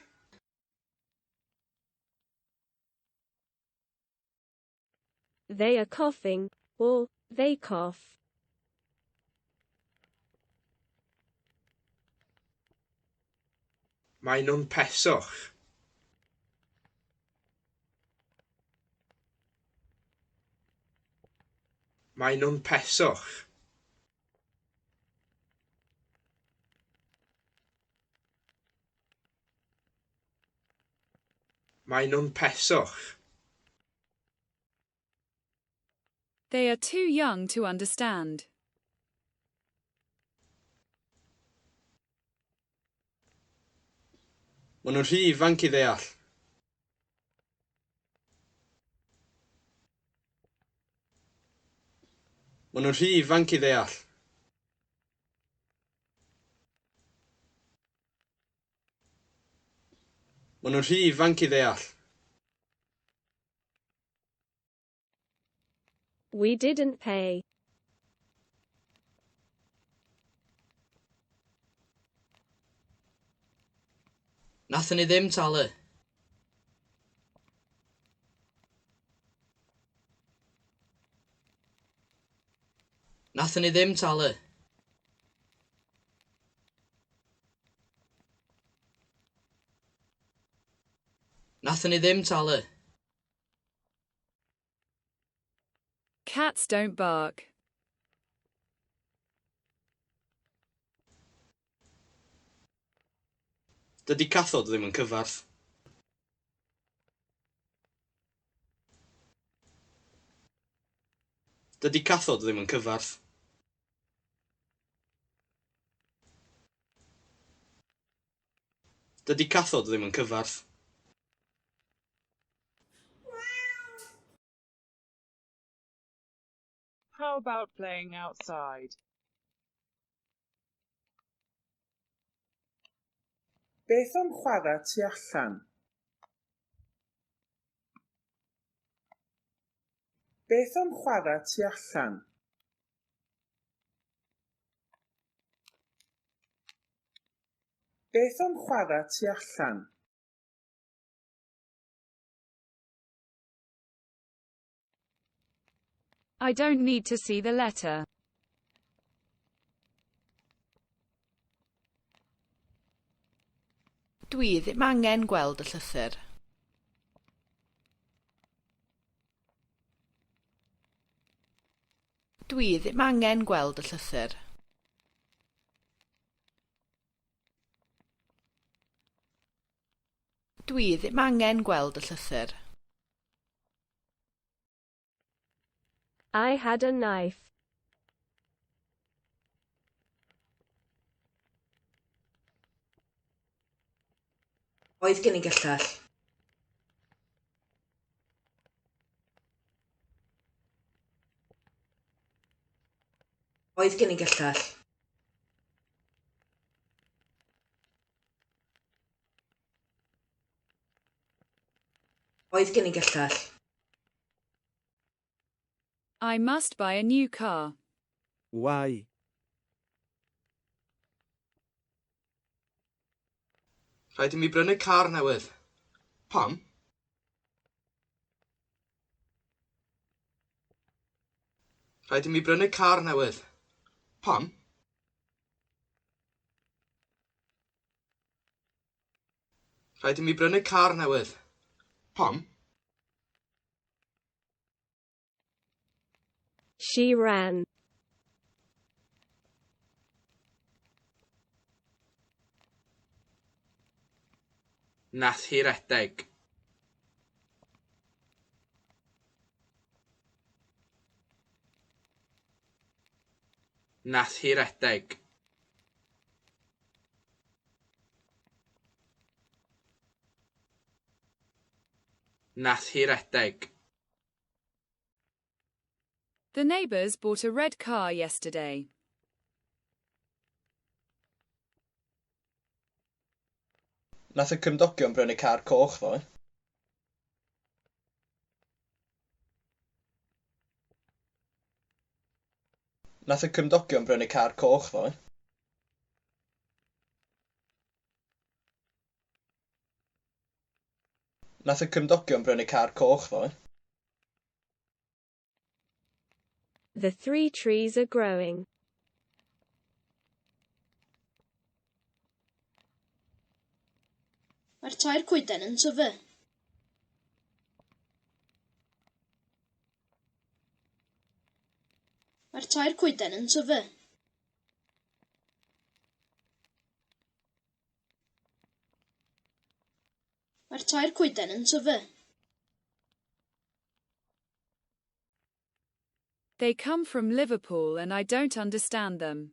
They are coughing, or they cough. Maen nhw'n peswch. Maen nhw'n peswch. Maen nhw'n peswch. They are too young to understand. Maen nhw'n rhy ifanc i ddeall. Maen nhw'n rhy ifanc i ddeall. Maen nhw'n rhy ifanc i ddeall. We didn't pay. Nathon ni ddim talu. Nathon ni ddim talu. Nathon ni ddim talu. Cats don't bark. Dydy cathod ddim yn cyfarth. Dydy cathod ddim yn cyfarth. Dydy cathod ddim yn cyfarth. How about playing outside? Beth am chwarae tu allan? Beth am chwarae tu allan? Beth am chwarae tu allan? I don't need to see the letter. Dwi ddim angen gweld y llythyr. Dwi ddim angen gweld y llythyr. Dwi ddim angen gweld y llythyr. I had a knife. Oedd gen i gyllell. Oedd gen i gyllell. Oedd gen i gyllell. I must buy a new car. Why? Rhaid i mi brynu car newydd. Pam? Rhaid i mi brynu car newydd. Pam? Rhaid i mi brynu car newydd. Pam? She ran. Nath hi redeg. Nath hi redeg. Nath hi redeg. The neighbours bought a red car yesterday. Nath y cymdogion brynu car coch ddoe. Nath y cymdogion brynu car coch ddoe. Nath y cymdogion brynu car coch ddoe. The three trees are growing. Mae'r tair coeden yn tyfu. Mae'r tair coeden yn tyfu. Mae'r tair coeden yn tyfu. They come from Liverpool and I don't understand them.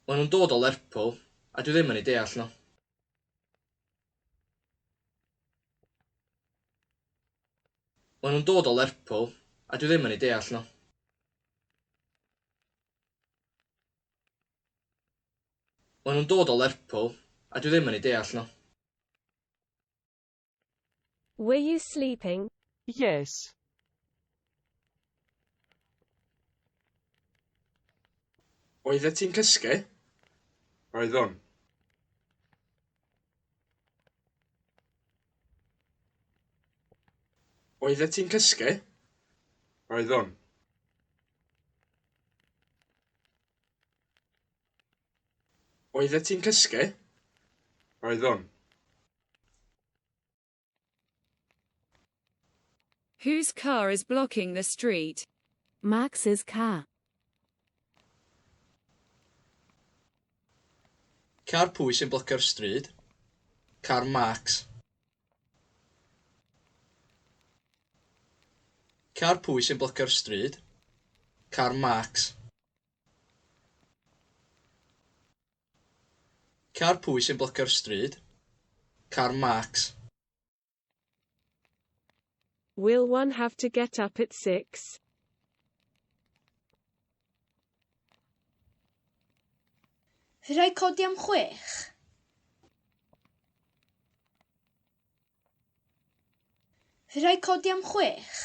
Maen nhw'n dod o Lerpwl, a dwi ddim yn eu deall nhw. Maen nhw'n dod o Lerpwl, a dwi ddim yn eu deall nhw. Maen nhw'n dod o Lerpwl, a dwi ddim yn eu deall nhw. Were you sleeping? Yes. Oeddet ti'n cysgu? Oeddwn. Oeddet ti'n cysgu? Oeddwn. Oeddet ti'n cysgu? Oeddwn. Whose car is blocking the street? Max's car. Car pwy sy'n blocio'r stryd? Car Max. Car pwy sy'n blocio'r stryd? Car Max. Car pwy sy'n blocio'r stryd? Car Max. Will one have to get up at 6? Fydd rhaid codi am 6? Fydd rhaid codi am 6?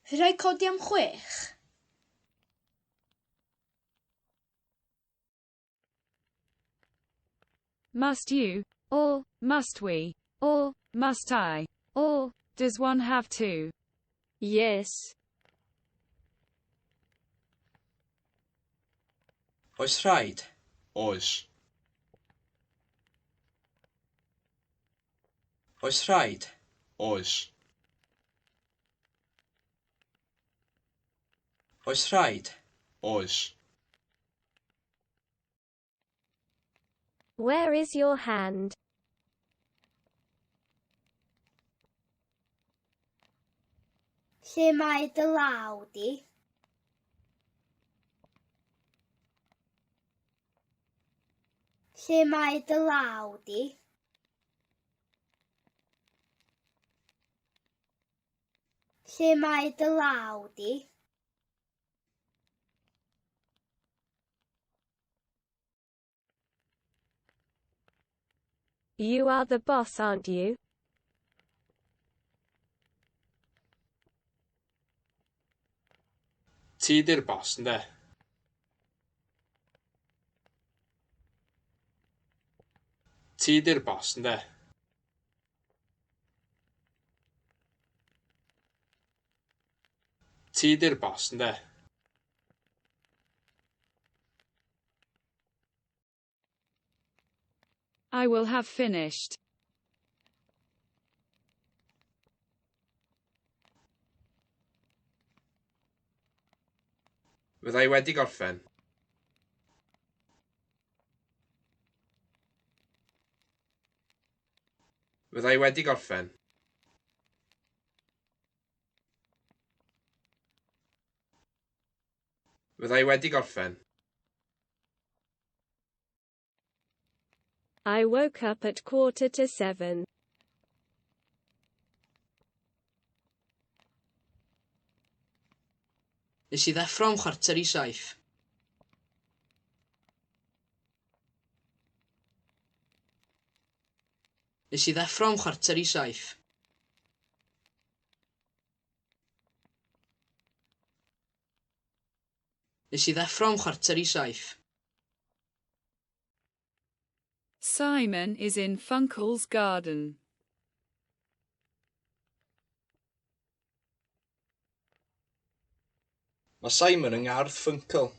Fydd rhaid codi am 6? Must you, or must we, or must I, or does one have to? Yes. Oes rhaid? Oes. Oes rhaid? Oes. Oes rhaid? Oes. Where is your hand? Lle mae dy law di? Lle mae dy law di? Lle mae dy law di? You are the boss, aren't you? Ti di'r boss, ynde? Ti di'r boss, ynde? Ti di'r boss, ynde? I will have finished. Fydda i wedi gorffen. Fydda i wedi gorffen. Fydda i wedi gorffen. I woke up at 6:45. Nes i ddeffro am 6:45. Nes i ddeffro am 6:45. Nes i ddeffro am 6:45. Simon is in Funkel's garden. Mae Simon yng ngardd Funkel.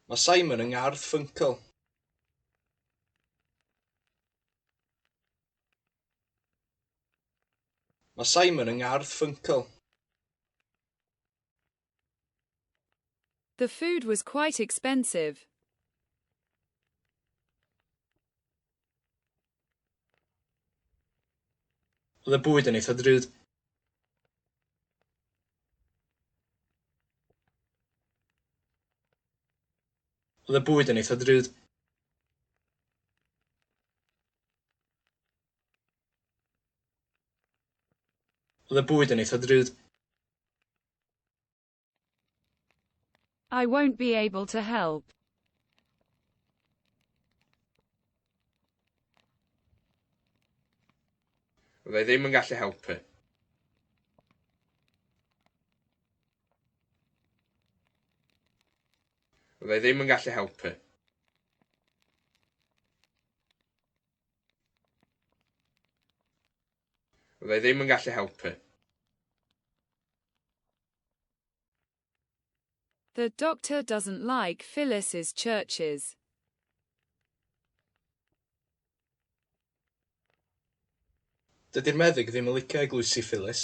Mae Simon yng ngardd Funkel. Mae Simon yng ngardd Funkel. The food was quite expensive. Oedd y bwyd yn eitha drud. Oedd y bwyd yn eitha drud. Oedd y bwyd yn eitha drud. I won't be able to help. Fydda i ddim yn gallu helpu. Fydda i ddim yn gallu helpu. Fydda i ddim yn gallu helpu. The doctor doesn't like Phyllis's churches. Dydy'r meddyg ddim yn licio eglwysi Phyllis.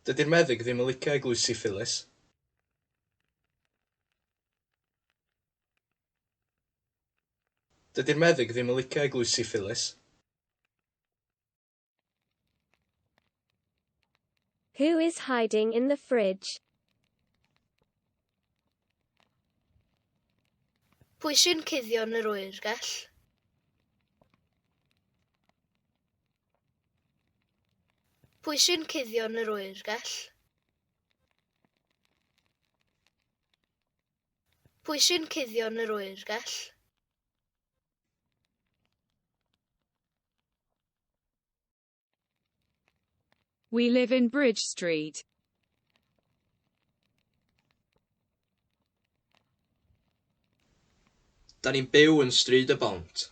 Dydy'r meddyg ddim yn licio eglwysi Phyllis. Dydy'r meddyg ddim yn licio eglwysi Phyllis. Who is hiding in the fridge? Pwy sy'n cuddio yn yr oergell? Pwy sy'n cuddio yn yr oergell? Pwy sy'n cuddio yn yr oergell? We live in Bridge Street. Da ni'n byw yn Stryd y Bont.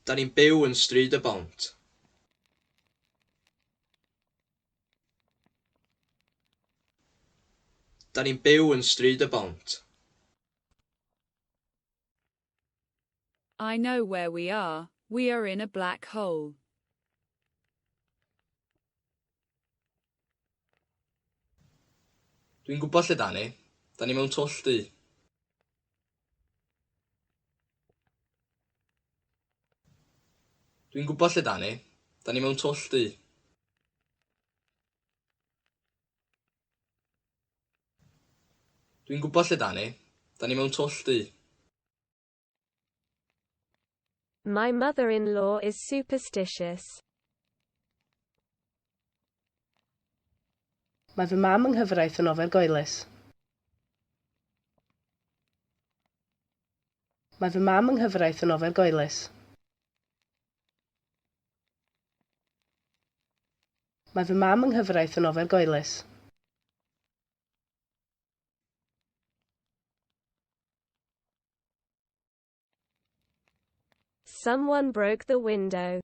Da ni'n byw yn Stryd y Bont. Da ni'n byw yn Stryd y Bont. I know where we are. We are in a black hole. Dwi'n gwybod lle da ni. Da ni mewn twll du. Dwi'n gwybod lle da ni. Da ni mewn twll du. Dwi'n gwybod lle da ni. Da ni mewn twll du. My mother-in-law is superstitious. Mae fy mam yng nghyfraith yn ofergoelus. Mae fy mam yng nghyfraith yn ofergoelus. Mae fy mam yng nghyfraith yn ofergoelus. Someone broke the window.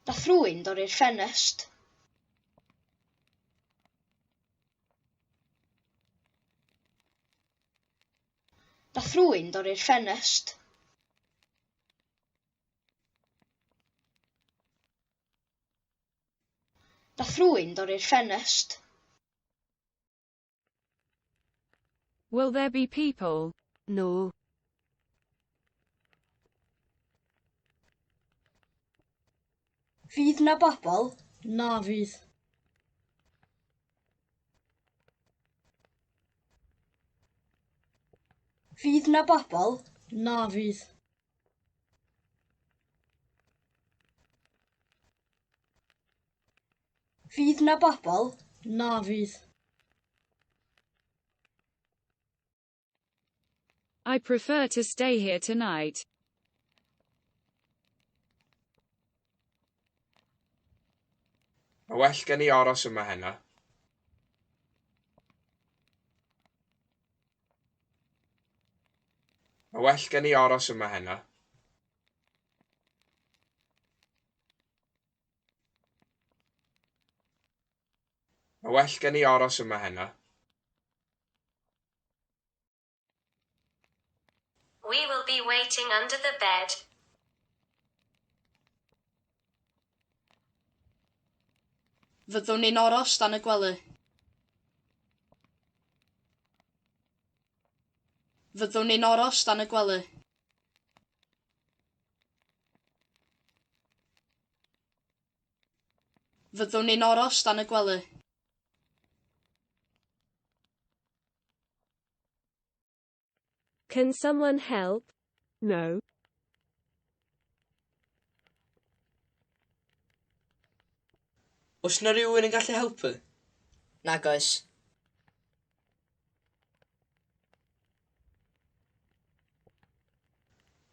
Nath Nath rhywun dorri'r ffenest. Nath rhywun dorri'r ffenest. Nath rhywun dorri'r ffenest. Will there be people? No. Fydd 'na bobl? Na fydd. Fydd 'na bobl? Na fydd. Fydd 'na bobl? Na fydd. I prefer to stay here tonight. Mae well gen i aros yma heno. Mae well gen i aros yma heno. Mae well gen i aros yma heno. We will be waiting under the bed. Fyddwn ni'n aros dan y gwely. Fyddwn ni'n aros dan y gwely. Fyddwn ni'n aros dan y gwely. Can someone help? No. Oes 'na rywun yn gallu helpu? Nag oes.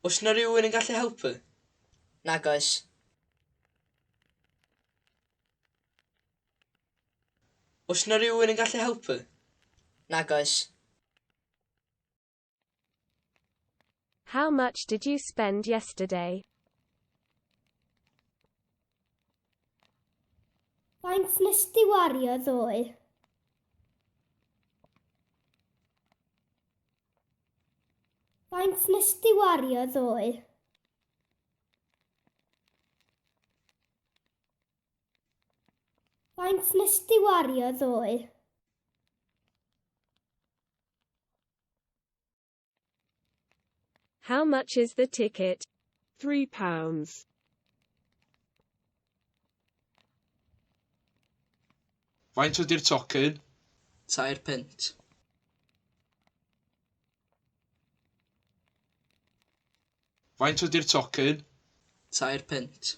Oes 'na rywun yn gallu helpu? Nag oes. Oes 'na rywun yn gallu helpu? Nag oes. How much did you spend yesterday? Faint nes di wario ddoe? Faint nes di wario ddoe? Faint nes di wario ddoe? How much is the ticket? £3. Faint ydy'r tocyn? 3 punt. Faint ydy'r tocyn? 3 punt.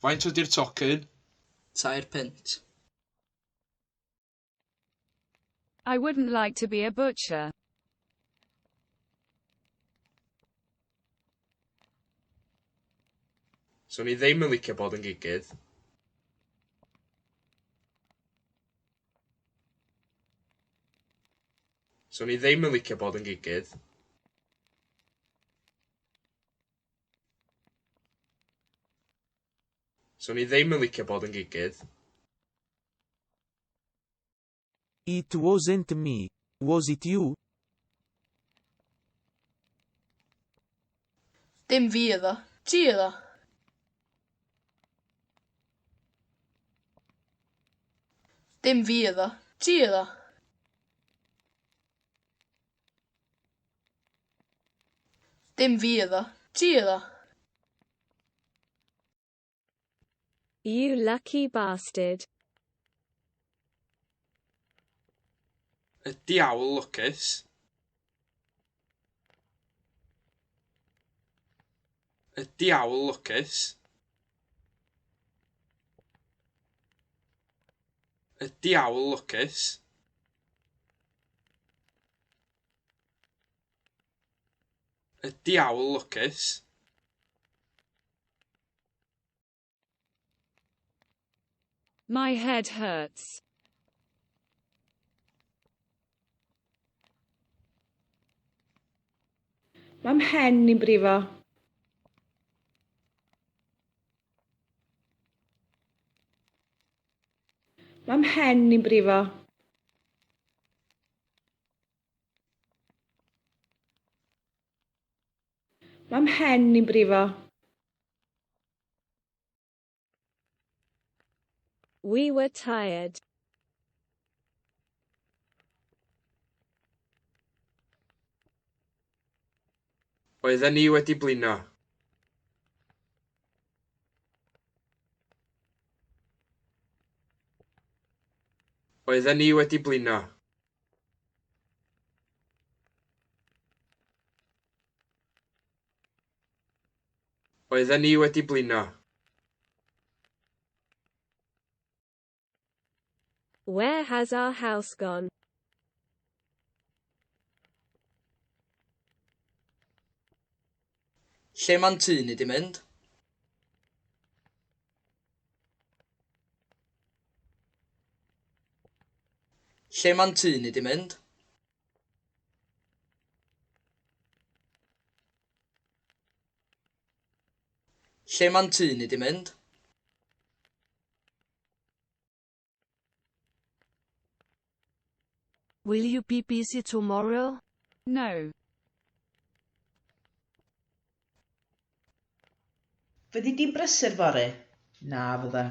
Faint ydy'r tocyn? 3 punt. I wouldn't like to be a butcher. Swn i ddim yn licio bod yn gigydd. Swn i ddim yn licio bod yn gigydd. Swn i ddim yn licio bod yn gigydd. It wasn't me. Was it you? Dim fi oedd o. Ti oedd o. Dim fi oedd o. Ti oedd o. Dim fi oedd o. Ti oedd o. You lucky bastard. Y diawl lwcus. Y diawl lwcus. Y diawl lwcus. Y diawl lwcus. My head hurts. Mae 'mhen i'n brifo. Mae 'mhen i'n brifo. Mae 'mhen i'n brifo. We were tired. Oedden ni wedi blino. Oedden ni wedi blino. Oedden ni wedi blino. Where has our house gone? Lle ma'n tŷ ni 'di mynd? Lle ma'n tŷ ni 'di mynd? Lle ma'n tŷ ni 'di mynd? Will you be busy tomorrow? No. Fyddi di'n brysur fory? Na fydda.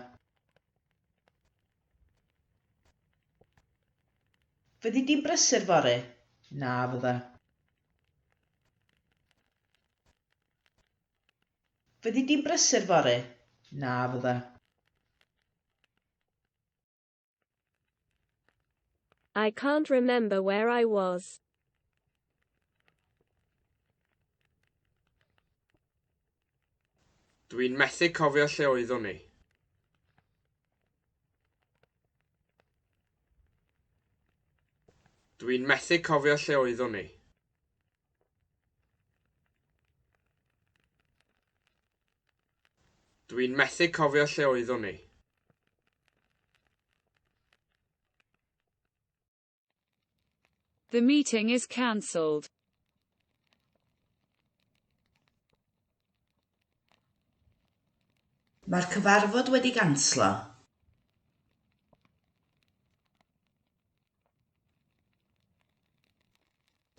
Fyddi di'n brysur fory? Na fydda. Fyddi di'n brysur fory? Na fydda. I can't remember where I was. Dwi'n methu cofio lle oeddwn i. Dwi'n methu cofio lle oeddwn i. Dwi'n methu cofio lle oeddwn i. The meeting is cancelled. Mae'r cyfarfod wedi ganslo.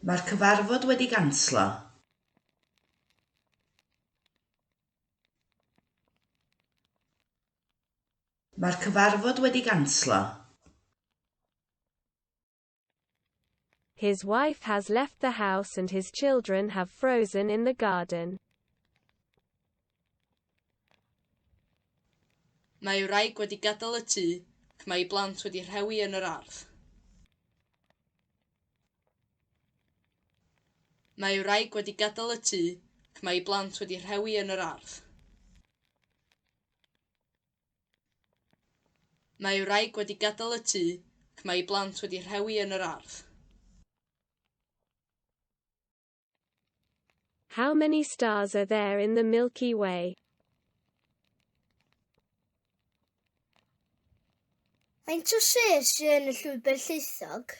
Mae'r cyfarfod wedi ganslo. Mae'r cyfarfod wedi ganslo. His wife has left the house and his children have frozen in the garden. Mae ei wraig wedi gadael y tŷ ac mae ei blant wedi rhewi yn yr ardd. Mae ei wraig wedi gadael y tŷ ac mae ei blant wedi rhewi yn yr ardd. Mae ei wraig wedi gadael y tŷ ac mae ei blant wedi rhewi yn yr ardd. How many stars are there in the Milky Way? Faint o sêr sydd yn y llwybr llaethog?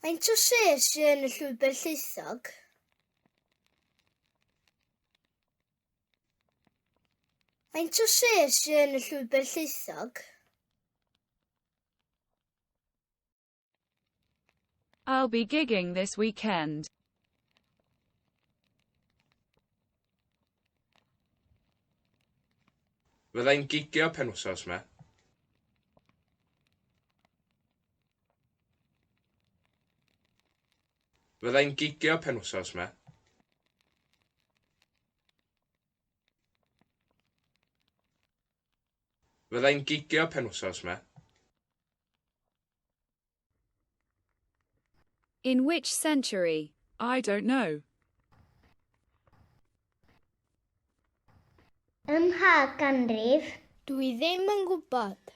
Faint o sêr sydd yn y llwybr llaethog? Faint o sêr sydd yn y llwybr llaethog? I'll be gigging this weekend. Fydda i'n gigio penwythnos 'ma. Fydda i'n gigio penwythnos 'ma. Fydda i'n gigio penwythnos 'ma. In which century? I don't know. Ym mha ganrif? Dwi ddim yn gwybod.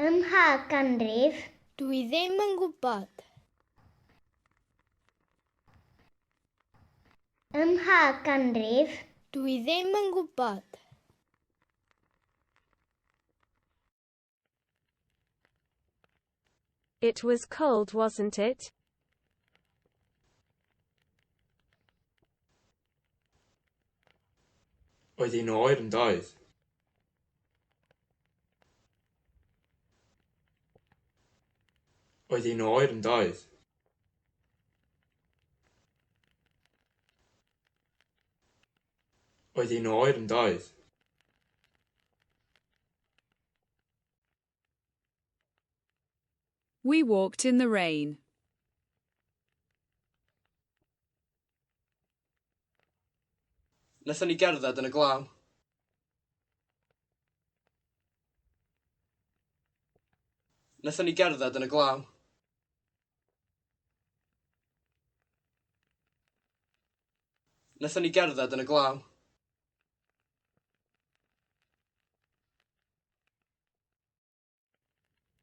Ym mha ganrif? Dwi ddim yn gwybod. Ym mha ganrif? Dwi ddim yn gwybod. It was cold, wasn't it? Oedd hi'n oer yn doedd? Oedd hi'n oer yn doedd? Oedd hi'n oer yn doedd? We walked in the rain. Nathon ni gerdded yn y glaw. Nathon ni gerdded yn y glaw. Nathon ni gerdded yn y glaw.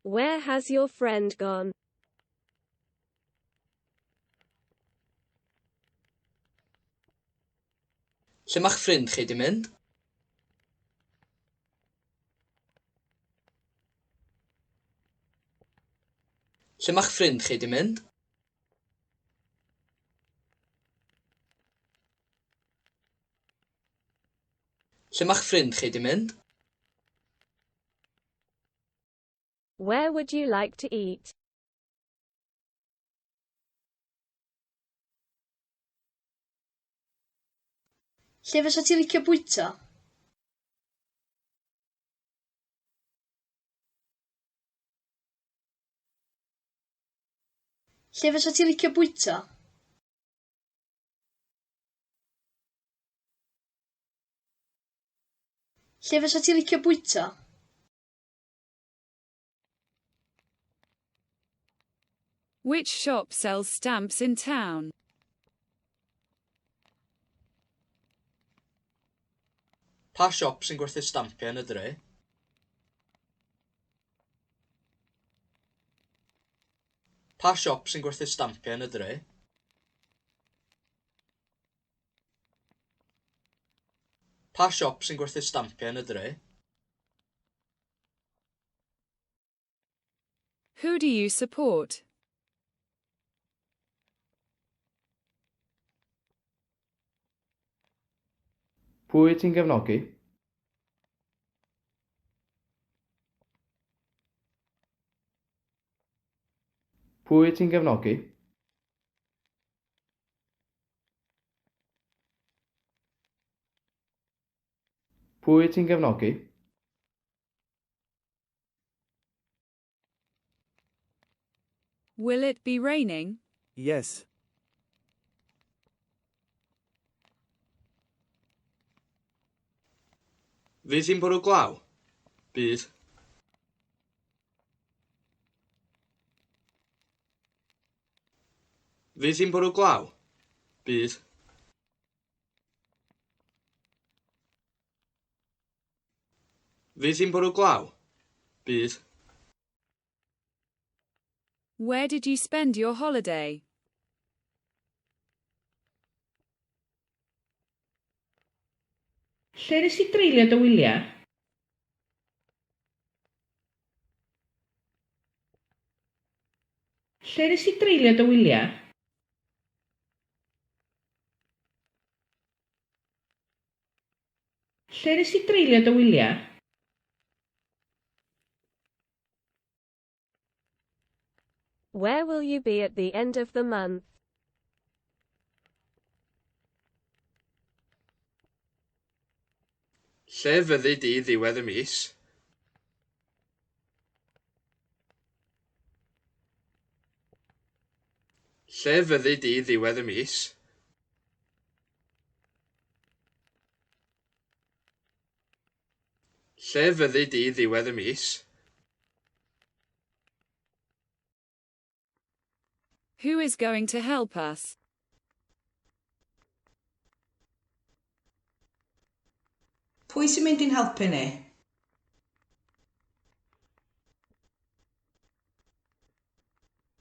Where has your friend gone? Lle mae'ch ffrind chi 'di mynd? Lle mae'ch ffrind chi 'di mynd? Lle mae'ch ffrind chi 'di mynd? Where would you like to eat? Lle fysa ti licio bwyta? Lle fysa ti licio bwyta? Lle fysa ti licio bwyta? Which shop sells stamps in town? Pa siop sy'n gwerthu stampiau yn y dre? Pa siop sy'n gwerthu stampiau yn y dre? Pa siop sy'n gwerthu stampiau yn y dre? Who do you support? Pwy ti'n gefnogi? Pwy ti'n gefnogi? Pwy ti'n gefnogi? Will it be raining? Yes. Fydd hi'n bwrw glaw? Bydd. Fydd hi'n bwrw glaw? Bydd. Fydd hi'n bwrw glaw? Bydd. Where did you spend your holiday? Lle nes ti dreulio dy wyliau? Lle nes ti dreulio dy wyliau? Lle nes ti dreulio dy wyliau? Where will you be at the end of the month? Lle fyddi di ddiwedd y mis? Lle fyddi di ddiwedd y mis? Lle fyddi di ddiwedd y mis? Who is going to help us? Pwy sy'n mynd i'n helpu ni?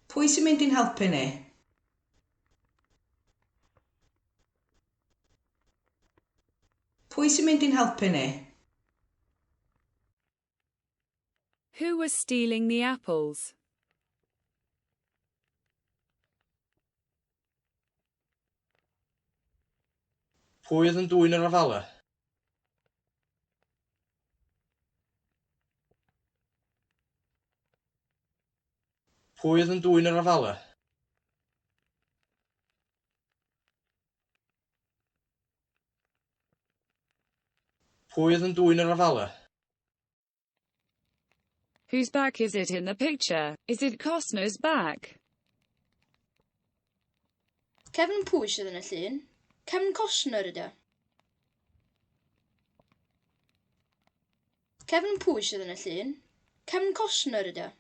Pwy sy'n mynd i'n helpu ni? Pwy sy'n mynd i'n helpu ni? Who was stealing the apples? Pwy oedd yn dwyn yr afalau? Pwy oedd yn dwyn yr afalau? Pwy oedd yn dwyn yr afalau? Whose back is it in the picture? Is it Costner's back? Cefn pwy sydd yn y llun? Cefn Costner ydy o. Cefn pwy sydd yn y llun? Cefn Costner ydy o.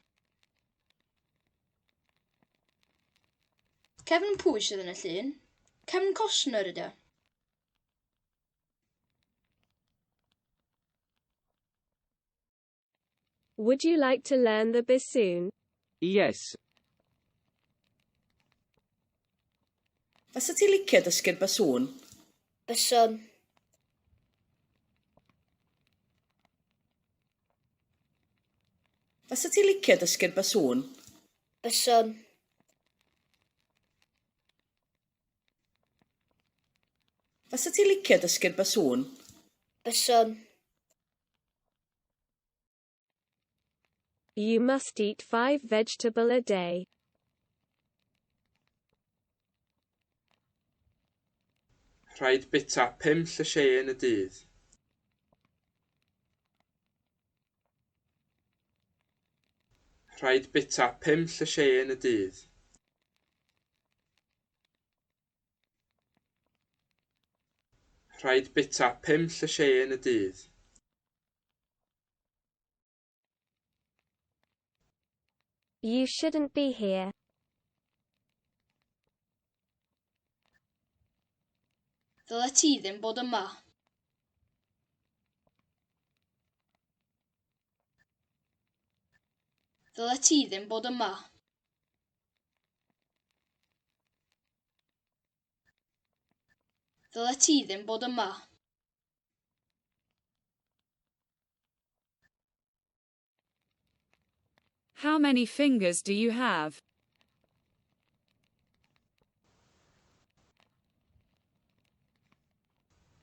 Cefn pwy sydd yn y llun? Cefn Costner ydy o. Would you like to learn the bassoon? Yes. Fysa ti licio dysgu'r basŵn? Byswn. Fysa ti licio dysgu'r basŵn? Byswn. Fysa ti licio dysgu'r basŵn? Byswn. You must eat 5 vegetable a day. Rhaid bwyta 5 llysieuyn y dydd. Rhaid bwyta 5 llysieuyn y dydd. Rhaid bwyta 5 llysieuyn y dydd. You shouldn't be here. Ddylet ti ddim bod yma. Ddylet ti ddim bod yma. Ddylet ti ddim bod yma. How many fingers do you have?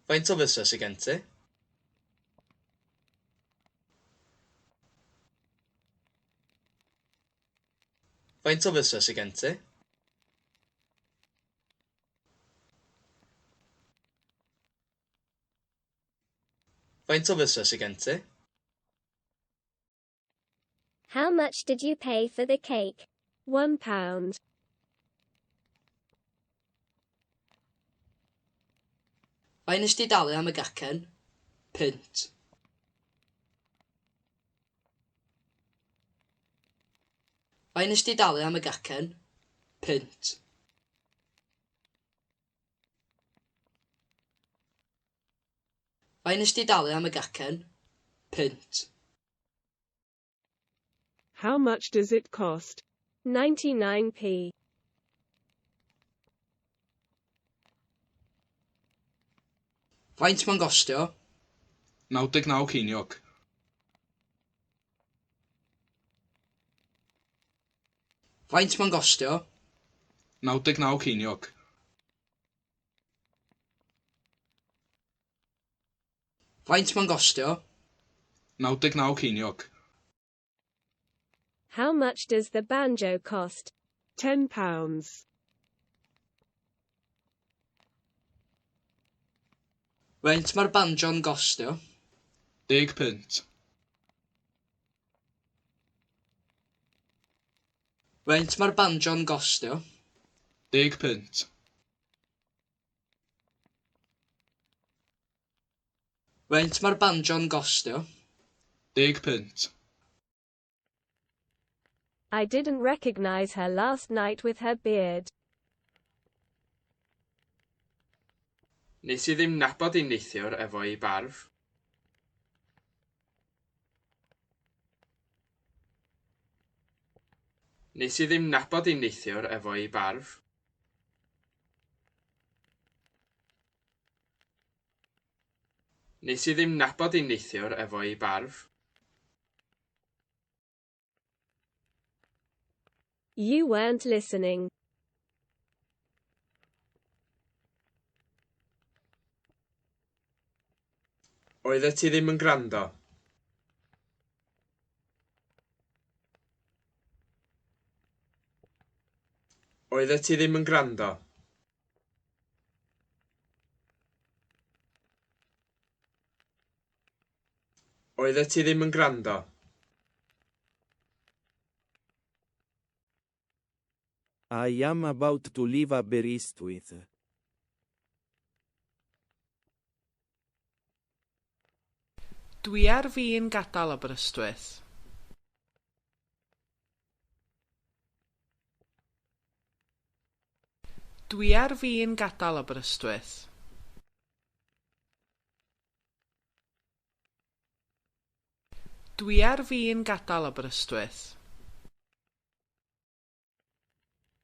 Faint o fysedd sy gen ti? Faint o fysedd sy gen ti? Faint o fysedd sy gen ti? How much did you pay for the cake? £1. Faint nes di dalu am y gacen? Punt. Faint nes di dalu am y gacen? Punt. Faint nes di dalu am y gacen? Punt. How much does it cost? 99p. Faint mae'n gostio? 99 ceiniog. Faint mae'n gostio? 99 ceiniog. Faint mae'n gostio? 99 ceiniog. How much does the banjo cost? £10. Faint mae'r banjo'n gostio? 10 punt. Faint mae'r banjo'n gostio? 10 punt. Faint mae'r banjo'n gostio? 10 punt. I didn't recognize her last night with her beard. Nes i ddim nabod hi neithiwr efo'i barf. Nes i ddim nabod hi neithiwr efo'i barf. Nes i ddim nabod hi neithiwr efo'i barf. You weren't listening. Oeddet ti ddim yn gwrando. Oeddet ti ddim yn gwrando. Oeddet ti ddim yn gwrando. I am about to leave Aberystwyth. Dwi ar fin gadael Aberystwyth. Dwi ar fin gadael Aberystwyth. Dwi ar fin gadael Aberystwyth.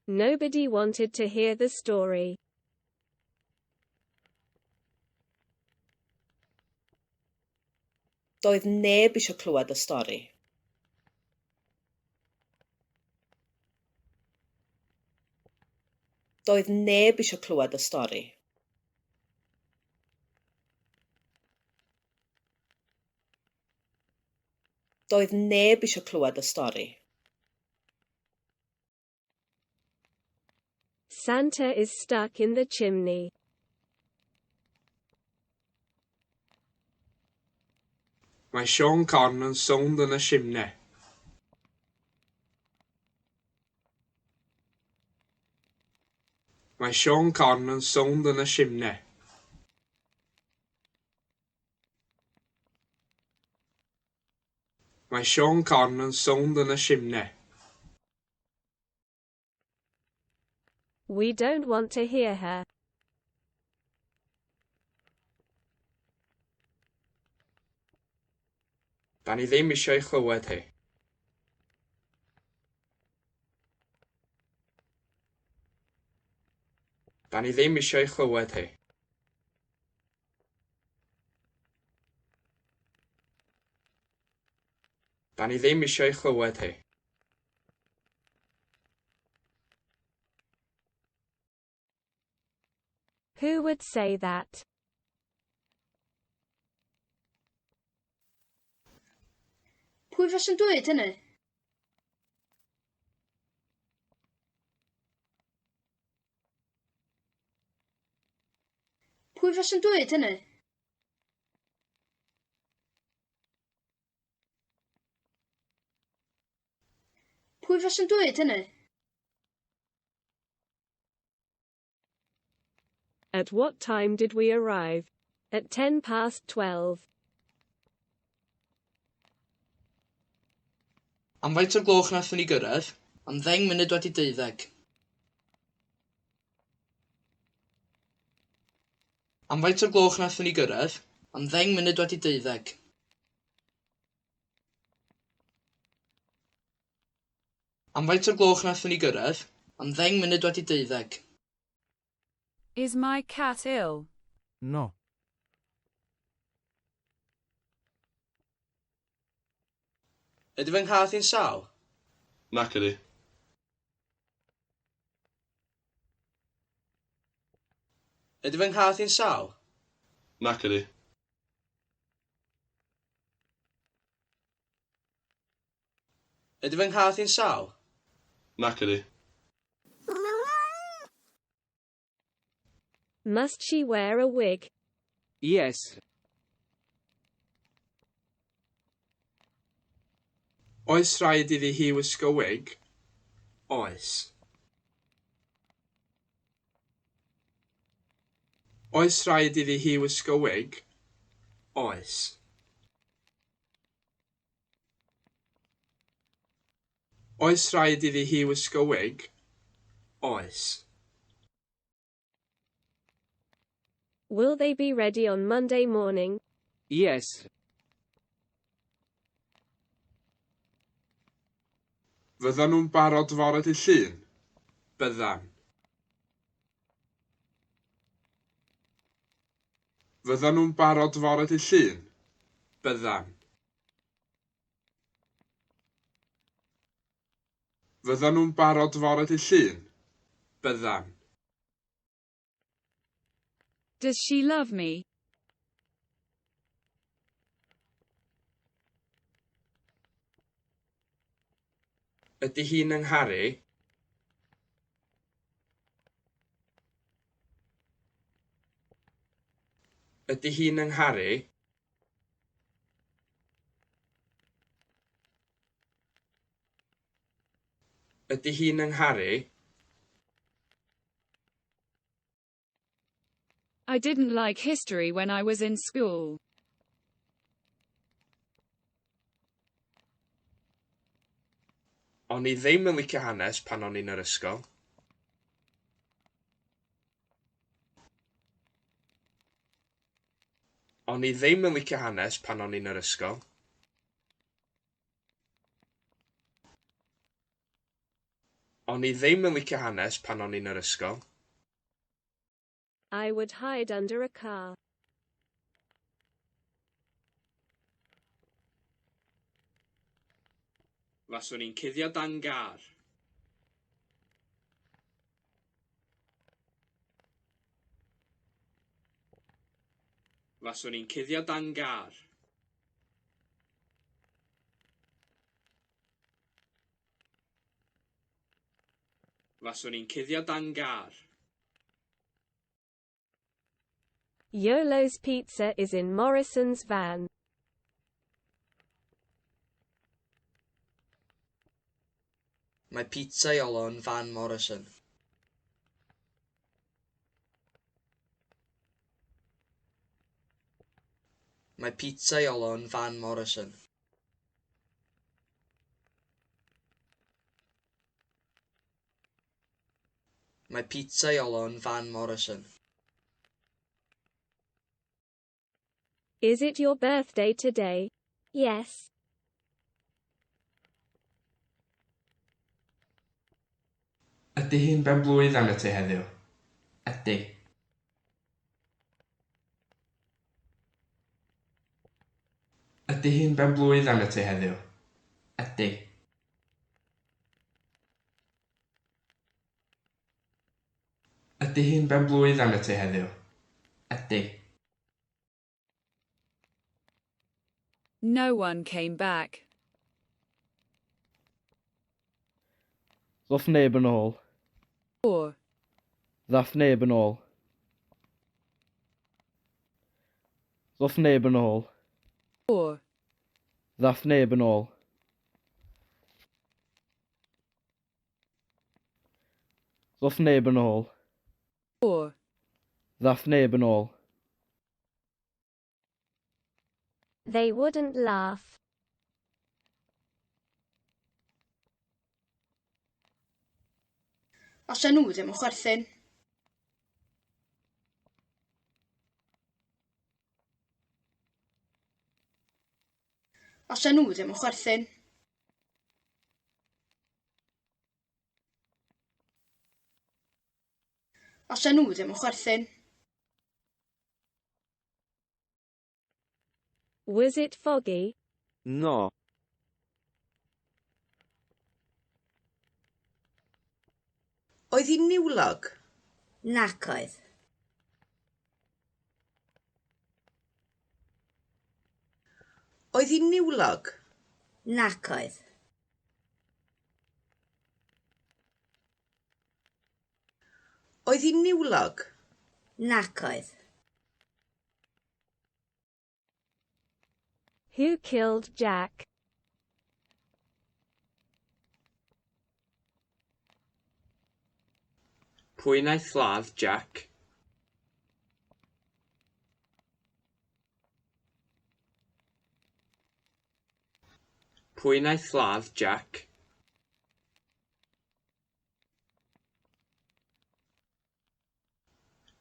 Nobody wanted to hear the story. Doedd neb eisiau clywed y stori. Doedd neb eisiau clywed y stori. Doedd neb eisiau clywed y stori. Santa is stuck in the chimney. Mae Siôn Corn yn sownd yn y simne. Mae Siôn Corn yn sownd yn y simne. Mae Siôn Corn yn sownd yn y simne. We don't want to hear her. Da ni ddim eisiau ei chlywed hi. Da ni ddim eisiau ei chlywed hi. Da ni ddim eisiau ei chlywed hi. Who would say that? Pwy faswn dweud hynny? Pwy faswn dweud hynny? Pwy faswn dweud hynny? At what time did we arrive? At 12:10. Am faint o'r gloch wnaethon ni gyrraedd? Am 12:10. Am faint o'r gloch wnaethon ni gyrraedd? Am 12:10. Am faint o'r gloch wnaethon ni gyrraedd? Am 12:10. Is my cat ill? No. Ydy fy nghath i'n sâl? Nac ydy. Ydy fy nghath i'n sâl? Nac ydy. Ydy fy nghath i'n sâl? Nac ydy. Must she wear a wig? Yes. Oes rhaid iddi hi wisgo wig? Oes. Oes rhaid iddi hi wisgo wig? Oes. Oes rhaid iddi hi wisgo wig? Oes. Will they be ready on Monday morning? Yes. Fyddan nhw'n barod fore dydd Llun? Byddan. Fyddan nhw'n barod fore dydd Llun? Byddan. Fyddan nhw'n barod fore dydd Llun? Byddan. Does she love me? Ydy hi'n 'y ngharu? Ydy hi'n 'y ngharu? Ydy hi'n 'y ngharu? I didn't like history when I was in school. O'n i ddim yn licio hanes pan o'n i'n yr ysgol. O'n i ddim yn licio hanes pan o'n i'n yr ysgol. O'n i ddim yn licio hanes pan o'n i'n yr ysgol. I would hide under a car. Faswn i'n cuddio dan gar. Faswn i'n cuddio dan gar. Faswn i'n cuddio dan gar. Iolo's pizza is in Morrison's van. Mae pizza Iolo yn fan Morrison. Mae pizza Iolo yn fan Morrison. Mae pizza Iolo yn fan Morrison. Is it your birthday today? Yes. Ydy hi'n ben-blwydd arnat ti heddiw? Ydy. Ydy hi'n ben-blwydd arnat ti heddiw? Ydy. Ydy hi'n ben-blwydd arnat ti heddiw? Ydy. No one came back. Ddoth neb yn ôl. Or. Ddath neb yn ôl. Ddoth neb yn ôl. Or. Ddath neb yn ôl. Ddoth neb yn ôl. Or. Ddath neb yn ôl. They wouldn't laugh. Allan nhw ddim yn chwerthin. Allan nhw ddim yn chwerthin. Allan nhw ddim yn chwerthin. Was it foggy? No. Oedd hi'n niwlog? Nac oedd. Oedd hi'n niwlog? Nac oedd. Oedd hi'n niwlog? Nac oedd. Who killed Jack? Pwy wnaeth ladd Jack? Pwy wnaeth ladd Jack?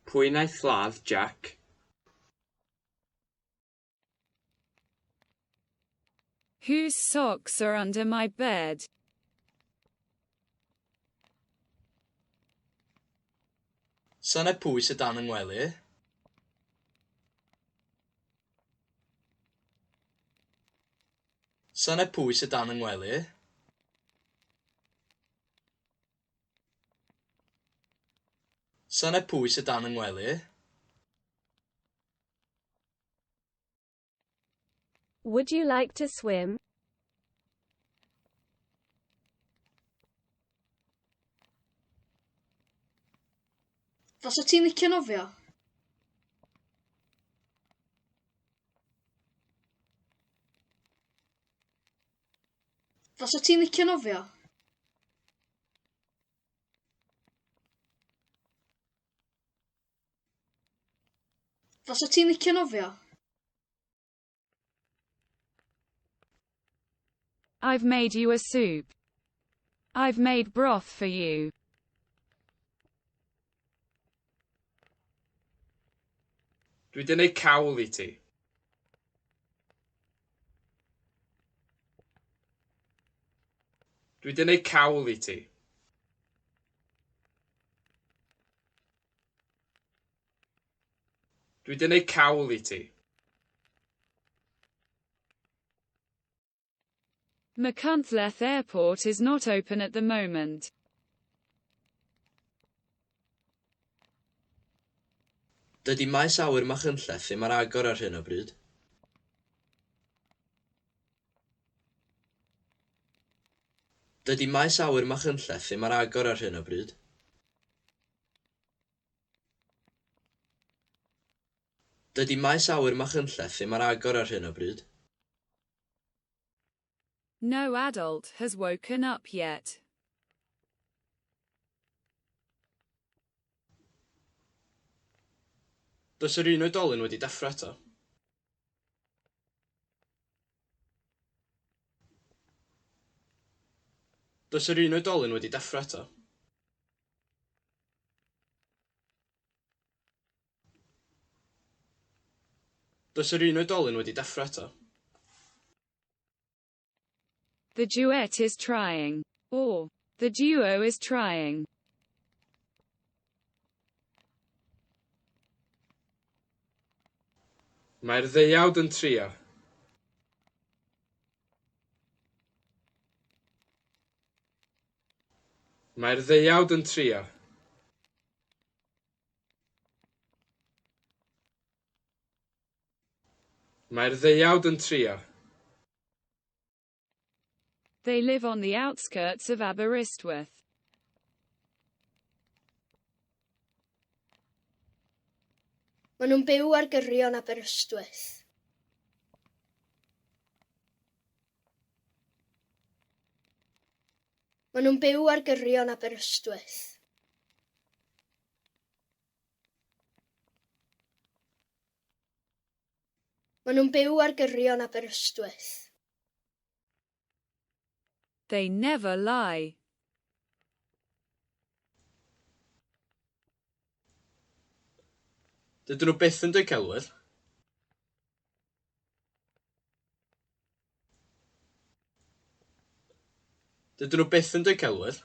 Pwy wnaeth ladd Jack? Whose socks are under my bed? Sanau pwy sydd dan 'y ngwely? Sanau pwy sydd dan 'y ngwely? Sanau pwy sydd dan 'y ngwely? Would you like to swim? Fasat ti'n licio nofio? Fasat ti'n licio nofio? Fasat ti'n licio nofio? I've made you a soup. I've made broth for you. Dwi 'di neud cawl i ti. Dwi 'di neud cawl i ti. Dwi 'di neud cawl i ti. Machynlleth Airport is not open at the moment. Dydy maes awyr Machynlleth ddim ar agor ar hyn o bryd. Dydy maes awyr Machynlleth ddim ar agor ar hyn o bryd. Dydy maes awyr Machynlleth ddim ar agor ar hyn o bryd. No adult has woken up yet. Does yr un oedolyn wedi deffro eto. Does yr un oedolyn wedi deffro eto. Does yr un oedolyn wedi deffro eto. The duet is trying. Or, the duo is trying. Mae'r ddeuawd yn trio. Mae'r ddeuawd yn trio. Mae'r ddeuawd yn trio. They live on the outskirts of Aberystwyth. Maen nhw'n byw ar gyrion Aberystwyth. Maen nhw'n byw ar gyrion Aberystwyth. Maen nhw'n byw ar gyrion Aberystwyth. They never lie. Dydyn nhw byth yn dweud celwydd. Dydyn nhw byth yn dweud celwydd.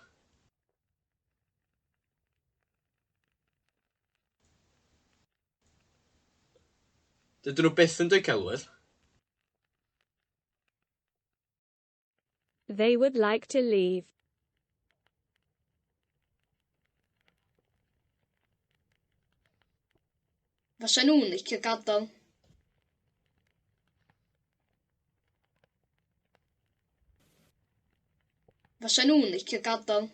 Dydyn nhw byth yn dweud celwydd. They would like to leave. Fysa nhw'n licio gadael. Fysa nhw'n licio gadael.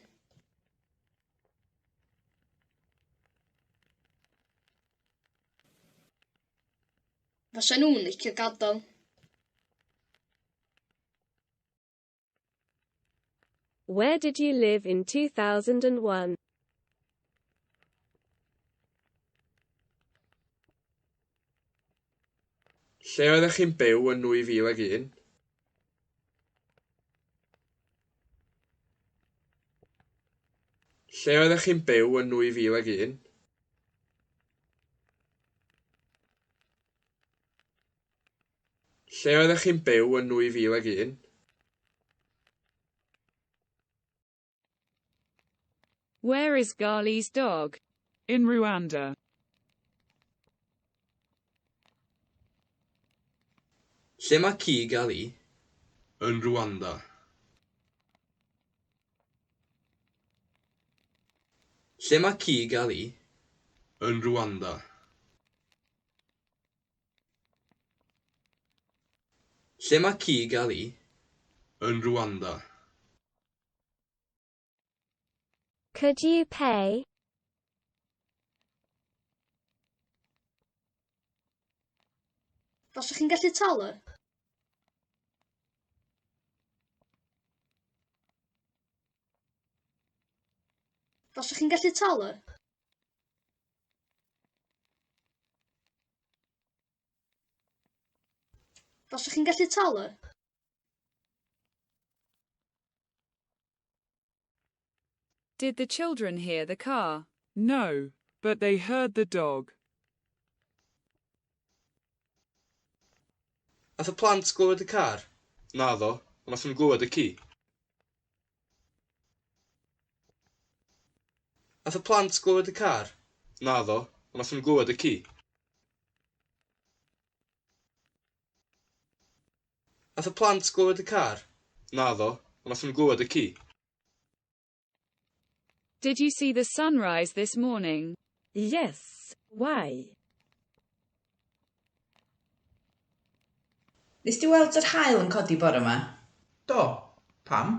Fysa nhw'n licio gadael. Where did you live in 2001? Lle oeddech chi'n byw yn 2001? Lle oeddech chi'n byw yn 2001? Lle oeddech chi'n byw yn 2001? Where is Gali's dog? In Rwanda. Lle mae ci Gali? Yn Rwanda. Lle mae ci Gali? Yn Rwanda. Lle mae ci Gali? Yn Rwanda. Could you pay? Faswch chi'n gallu talu? Faswch chi'n gallu talu? Faswch chi'n gallu talu? Did the children hear the car? No, but they heard the dog. Nath y plant glywed y car? Naddo, ond nathon nhw glywed y ci. Nath y plant glywed y car? Naddo, ond nathon nhw glywed y ci. Nath y plant glywed y car? Naddo, ond nathon nhw glywed y ci. Did you see the sunrise this morning? Yes, why? Nes di weld yr haul yn codi bore 'ma? Do. Pam?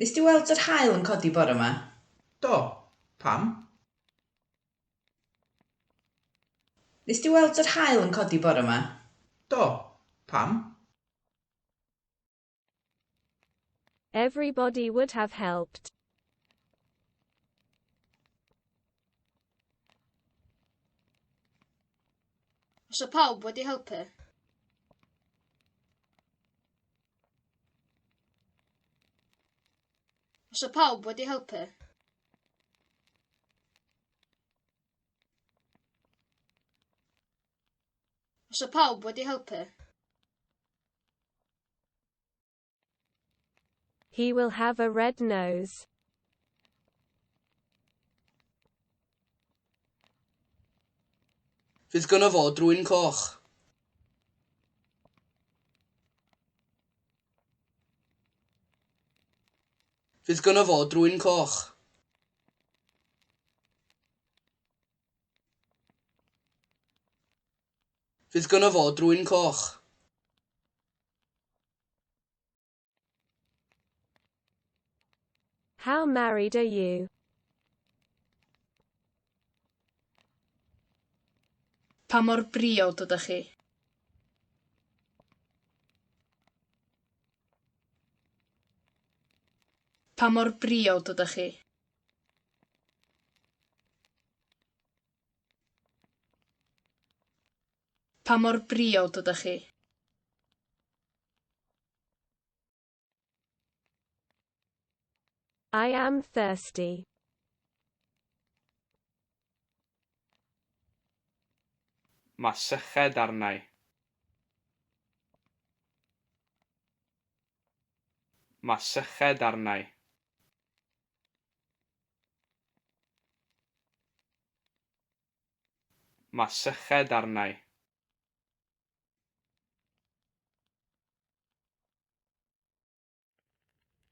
Nes di weld yr haul yn codi bore 'ma? Do. Pam? Nes di weld yr haul yn codi bore 'ma? Do. Pam? Everybody would have helped. Fysa pawb wedi helpu. Fysa pawb wedi helpu. Fysa pawb wedi helpu. He will have a red nose. Fydd gynno fo drwyn coch. Fydd gynno fo drwyn coch. Fydd gynno fo drwyn coch. How married are you? Pa mor briod ydych chi? Pa mor briod ydych chi? Pa mor briod ydych chi? I am thirsty. Mae syched arna i. Mae syched arna i. Mae syched arna i.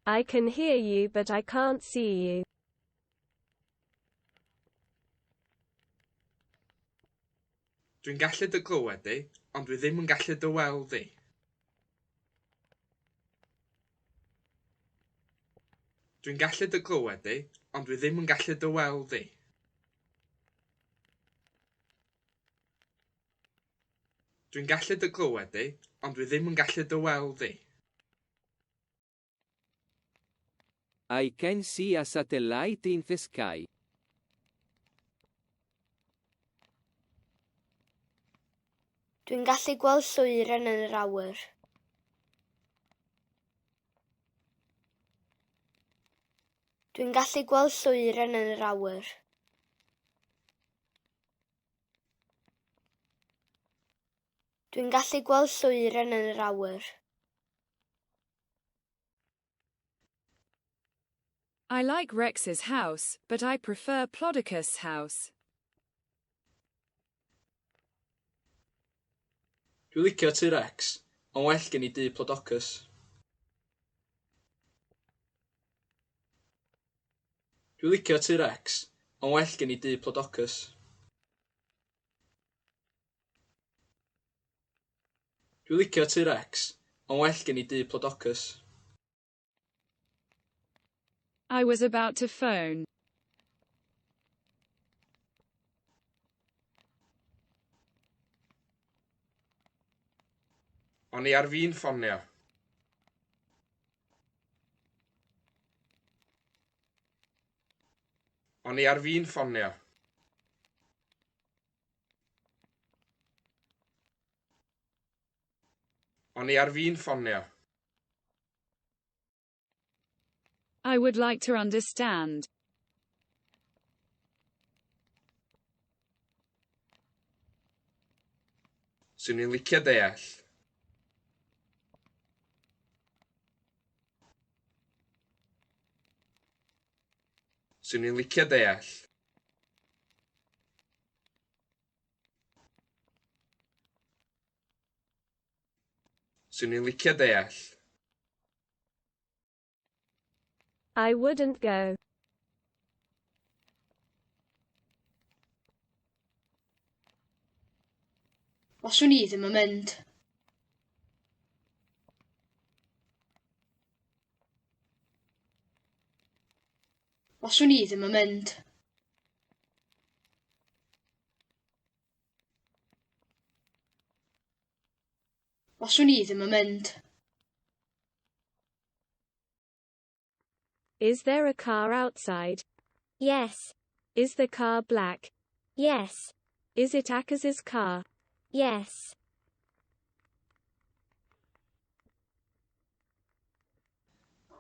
I can hear you but I can't see you. Dwi'n gallu dy glywed di, ond dwi ddim yn gallu dy weld di. Dwi'n gallu dy glywed di, ond dwi ddim yn gallu dy weld di. Dwi'n gallu dy glywed di, ond dwi ddim yn gallu dy weld di. I can see a satellite in the sky. Dwi'n gallu gweld lloeren yn yr awyr. Dwi'n gallu gweld lloeren yn yr awyr. Dwi'n gallu gweld lloeren yn yr awyr. I like Rex's house, but I prefer Plodicus' house. Dwi'n licio tŷ Rex, ond well gen i dŷ Plodocus. Dwi'n licio tŷ Rex, ond well gen i dŷ Plodocus. Dwi'n licio tŷ Rex, ond well gen i dŷ Plodocus. I was about to phone. O'n i ar fin ffonio. O'n i ar fin ffonio. O'n i ar fin ffonio. I would like to understand. Swn i'n licio deall. Swn i'n licio deall. Swn i'n licio deall. I wouldn't go. Faswn i ddim yn mynd. Faswn i ddim yn mynd. Faswn i ddim yn mynd. Is there a car outside? Yes. Is the car black? Yes. Is it Akaz's car? Yes.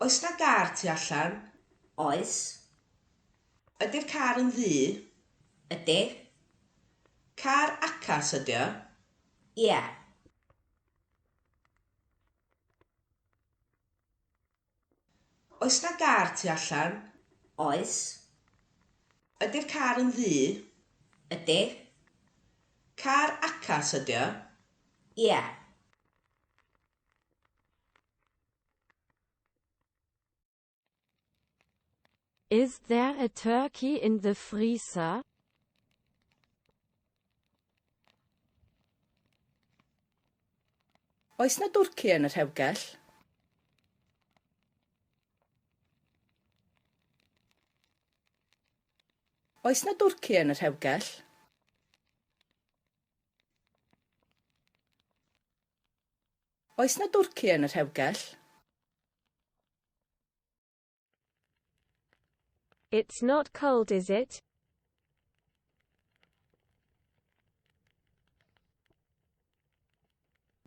Oes 'na gar tu allan? Oes. Ydy'r car yn ddu? Ydy. Car Acas ydy o? Ia. Oes 'na gar tu allan? Oes. Ydy'r car yn ddu? Ydy. Car Acas ydy o? Ia. Is there a turkey in the freezer? Oes 'na dwrci yn y rhewgell? Oes 'na dwrci yn y rhewgell? Oes 'na dwrci yn y rhewgell? It's not cold, is it?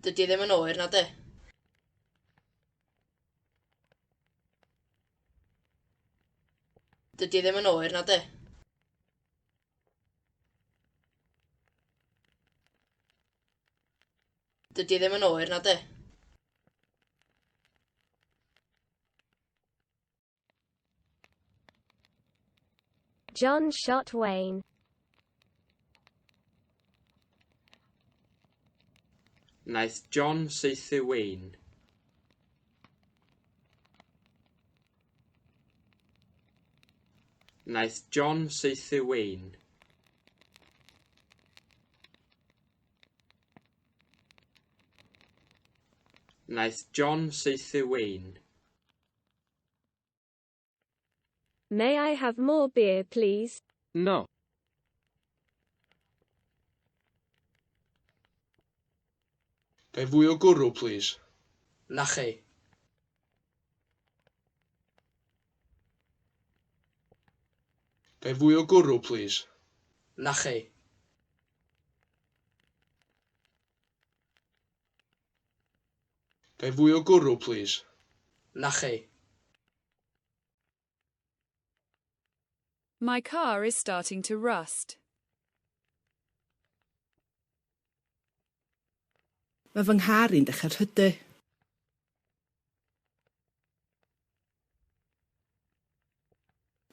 Dydy ddim yn oer, na di? Dydy ddim yn oer, na di? Dydy ddim yn oer, na di? John shot Wayne. Wnaeth John saethu Wayne. Wnaeth John saethu Wayne. Wnaeth John saethu Wayne. May I have more beer, please? No. Ga i fwy o gwrw, plîs? Nachi. Ga i fwy o gwrw, plîs? Nachi. Ga i fwy o gwrw, plîs? Nachi. My car is starting to rust. Mae fy nghar i'n dechrau rhydu.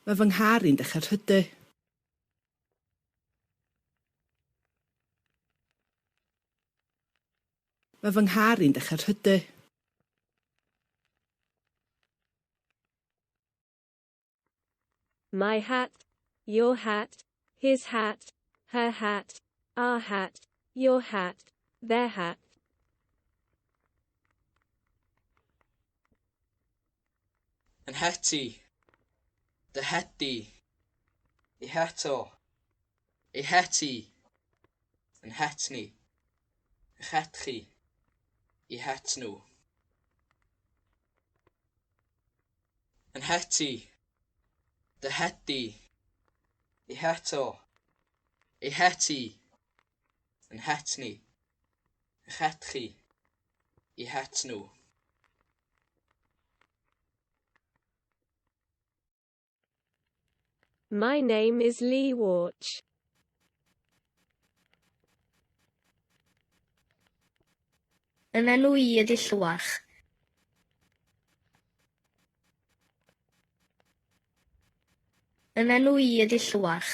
Mae fy nghar i'n dechrau rhydu. Mae fy nghar i'n dechrau rhydu. My hat, your hat, his hat, her hat, our hat, your hat, their hat. 'Yn het i. Dy het di. Ei het o. Ei het hi. 'Yn het ni. Eich het chi. I het nhw. Yn het i. Dy het di. I het o. Ei het hi. Yn het ni. Ych het chi. I het nhw. My name is Lee Warch. Yn enw i ydy Llywarch. Yn enw i ydy Llywarch.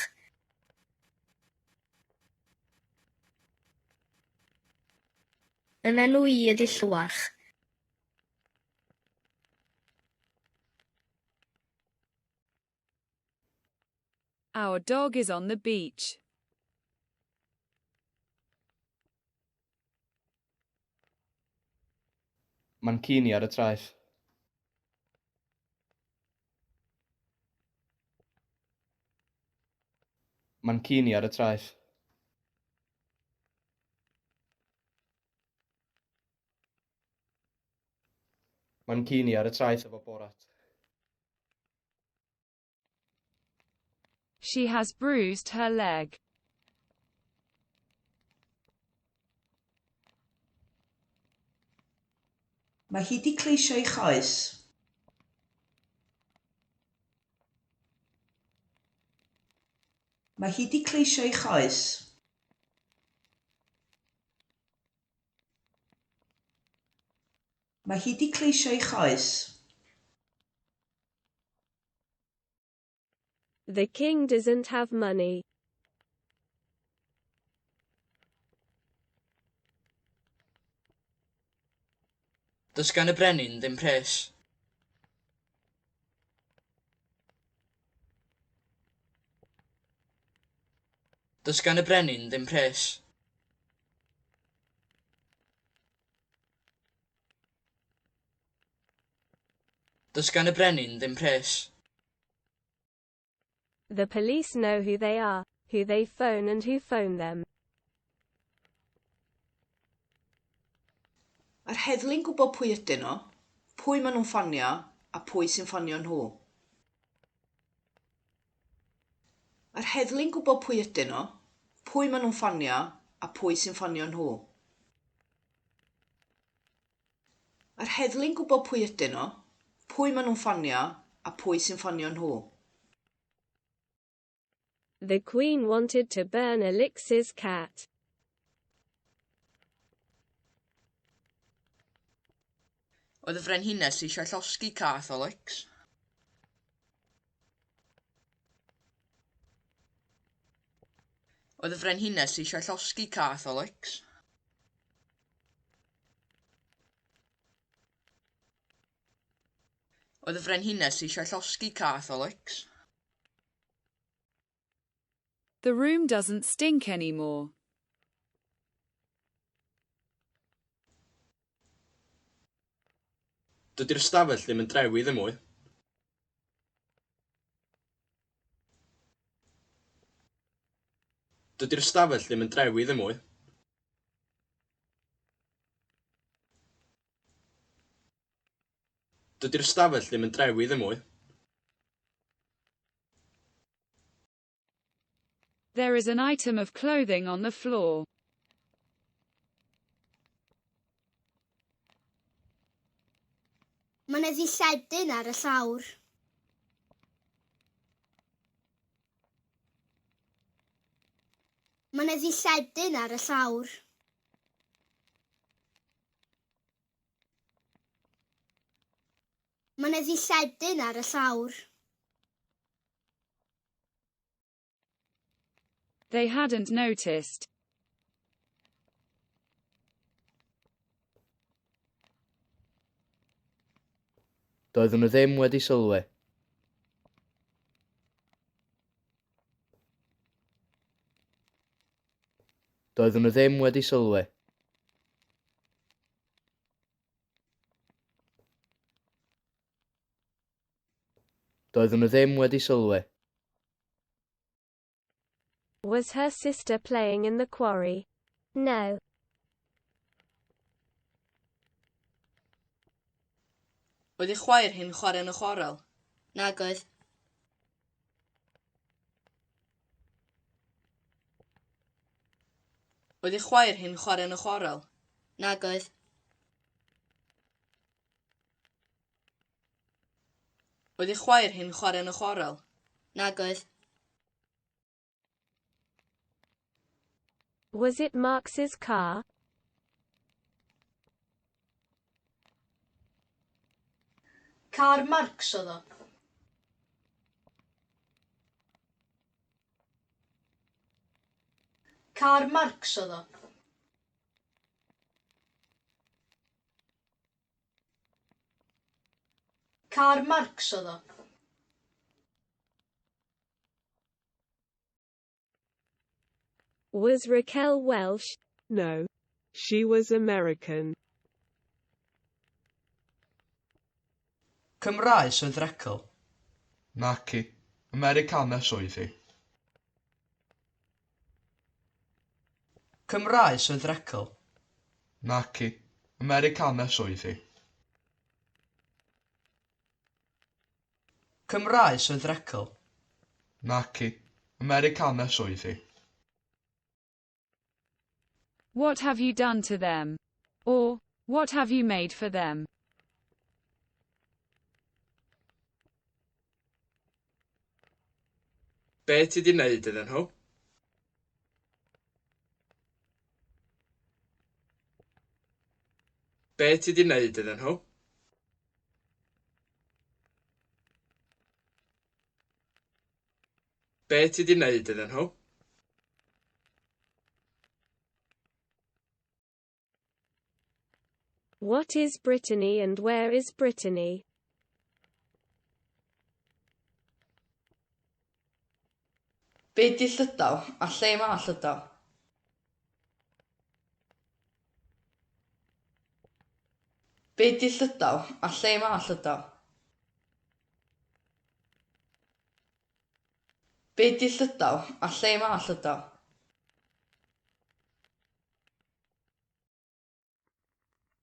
Yn enw i ydy Llywarch. Our dog is on the beach. Mae'n ci ni ar y traeth. Mae'n ci ni ar y traeth. Mae'n ci ni ar y traeth efo Borat. She has bruised her leg. Mae hi 'di cleisio'i choes. Mae hi 'di cleisio'i choes. Mae hi 'di cleisio'i choes. The king doesn't have money. Does gan y brenin ddim pres. Does gan y brenin ddim pres. Does gan y brenin ddim pres. The police know who they are, who they phone and who phone them. Mae'r heddlu'n gwybod pwy ydyn nhw, pwy maen nhw'n ffonio a pwy sy'n ffonio nhw. Mae'r heddlu'n gwybod pwy ydyn nhw, pwy maen nhw'n ffonio a pwy sy'n ffonio nhw. Mae'r heddlu'n gwybod pwy ydyn nhw, pwy maen nhw'n ffonio a pwy sy'n ffonio nhw. The Queen wanted to burn Alix's cat. Oedd y frenhines eisiau llosgi cath Alex. Oedd y frenhines eisiau llosgi cath Alex. Oedd y frenhines eisiau llosgi cath Alex. The room doesn't stink anymore. Dydy'r stafell ddim yn drewi ddim mwy. Dydy'r stafell ddim yn drewi ddim mwy. Dydy'r stafell ddim yn drewi ddim mwy. There is an item of clothing on the floor. Mae 'na ddilledyn ar y llawr. Mae 'na ddilledyn ar y llawr. Mae 'na ddilledyn ar y llawr. They hadn't noticed. Doedden nhw ddim wedi sylwi. Doedden nhw ddim wedi sylwi. Doedden nhw ddim wedi sylwi. Was her sister playing in the quarry? No. Oedd ei chwaer hi'n chwarae yn y chwarel? Nag oedd. Oedd ei chwaer hi'n chwarae yn y chwarel? Nag oedd. Oedd ei chwaer hi'n chwarae yn y chwarel? Nag oedd. Was it Marx's car? Car Marx oedd o. Car Marx oedd o. Car Marx oedd o. Was Raquel Welsh? No. She was American. Cymraes oedd Raquel? Naci. Americanes oedd hi. Cymraes oedd Raquel? Naci. Americanes oedd hi. Cymraes oedd Raquel? Naci. Americanes oedd hi. What have you done to them? Or, what have you made for them? Be ti 'di wneud iddyn nhw? Be ti 'di wneud iddyn nhw? Be ti 'di wneud iddyn nhw? What is Brittany and where is Brittany? Be 'di Llydaw a lle ma' Llydaw? Be 'di Llydaw a lle ma' Llydaw? Be 'di Llydaw a lle ma' Llydaw?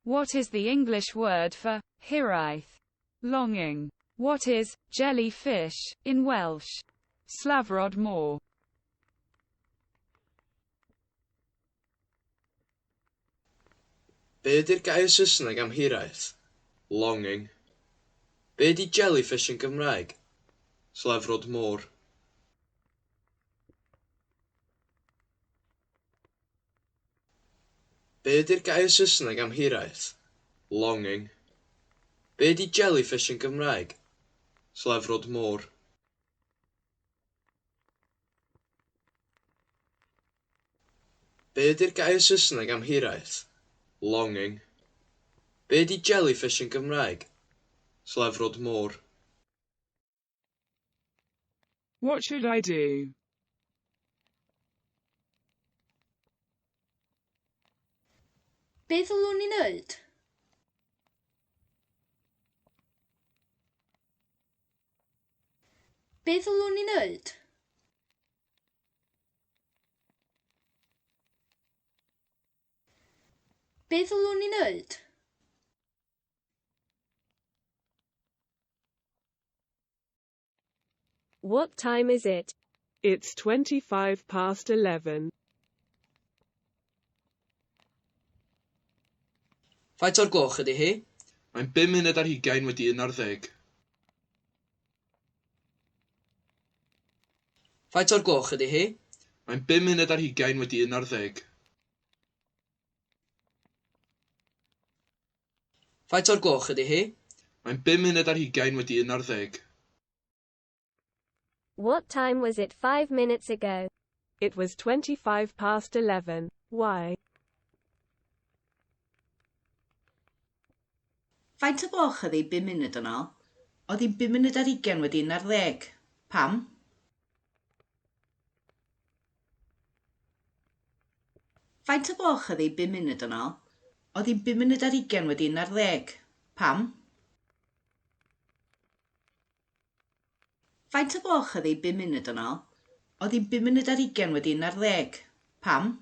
What is the English word for hiraeth? Longing. What is jellyfish in Welsh? Slafrod môr. Be ydy'r gair Saesneg am hiraeth? Longing. Be ydy jellyfish yn Gymraeg? Slefrod môr. Be ydy'r gair Saesneg am hiraeth? Longing. Be ydy jellyfish yn Gymraeg? Slefrod môr. Be ydy'r gair Saesneg am hiraeth? Longing. Be ydy jellyfish yn Gymraeg? Slefrod môr. What should I do? Be ddylwn i wneud? Be ddylwn i wneud? Be ddylwn i wneud? What time is it? It's 11:25. Faint o'r gloch ydy hi? Mae'n 11:25. Faint o'r gloch ydy hi? Mae'n 11:25. Faint o'r gloch ydy hi? Mae'n 11:25. What time was it 5 minutes ago? It was 11:25. Why? Faint o gloch oedd hi 5 munud yn ôl? Oedd hi'n 11:25. Pam? Faint o gloch oedd hi 5 munud yn ôl? Oedd hi'n 11:25. Pam? Faint o gloch oedd hi 5 munud yn ôl? Oedd hi'n 11:25. Pam?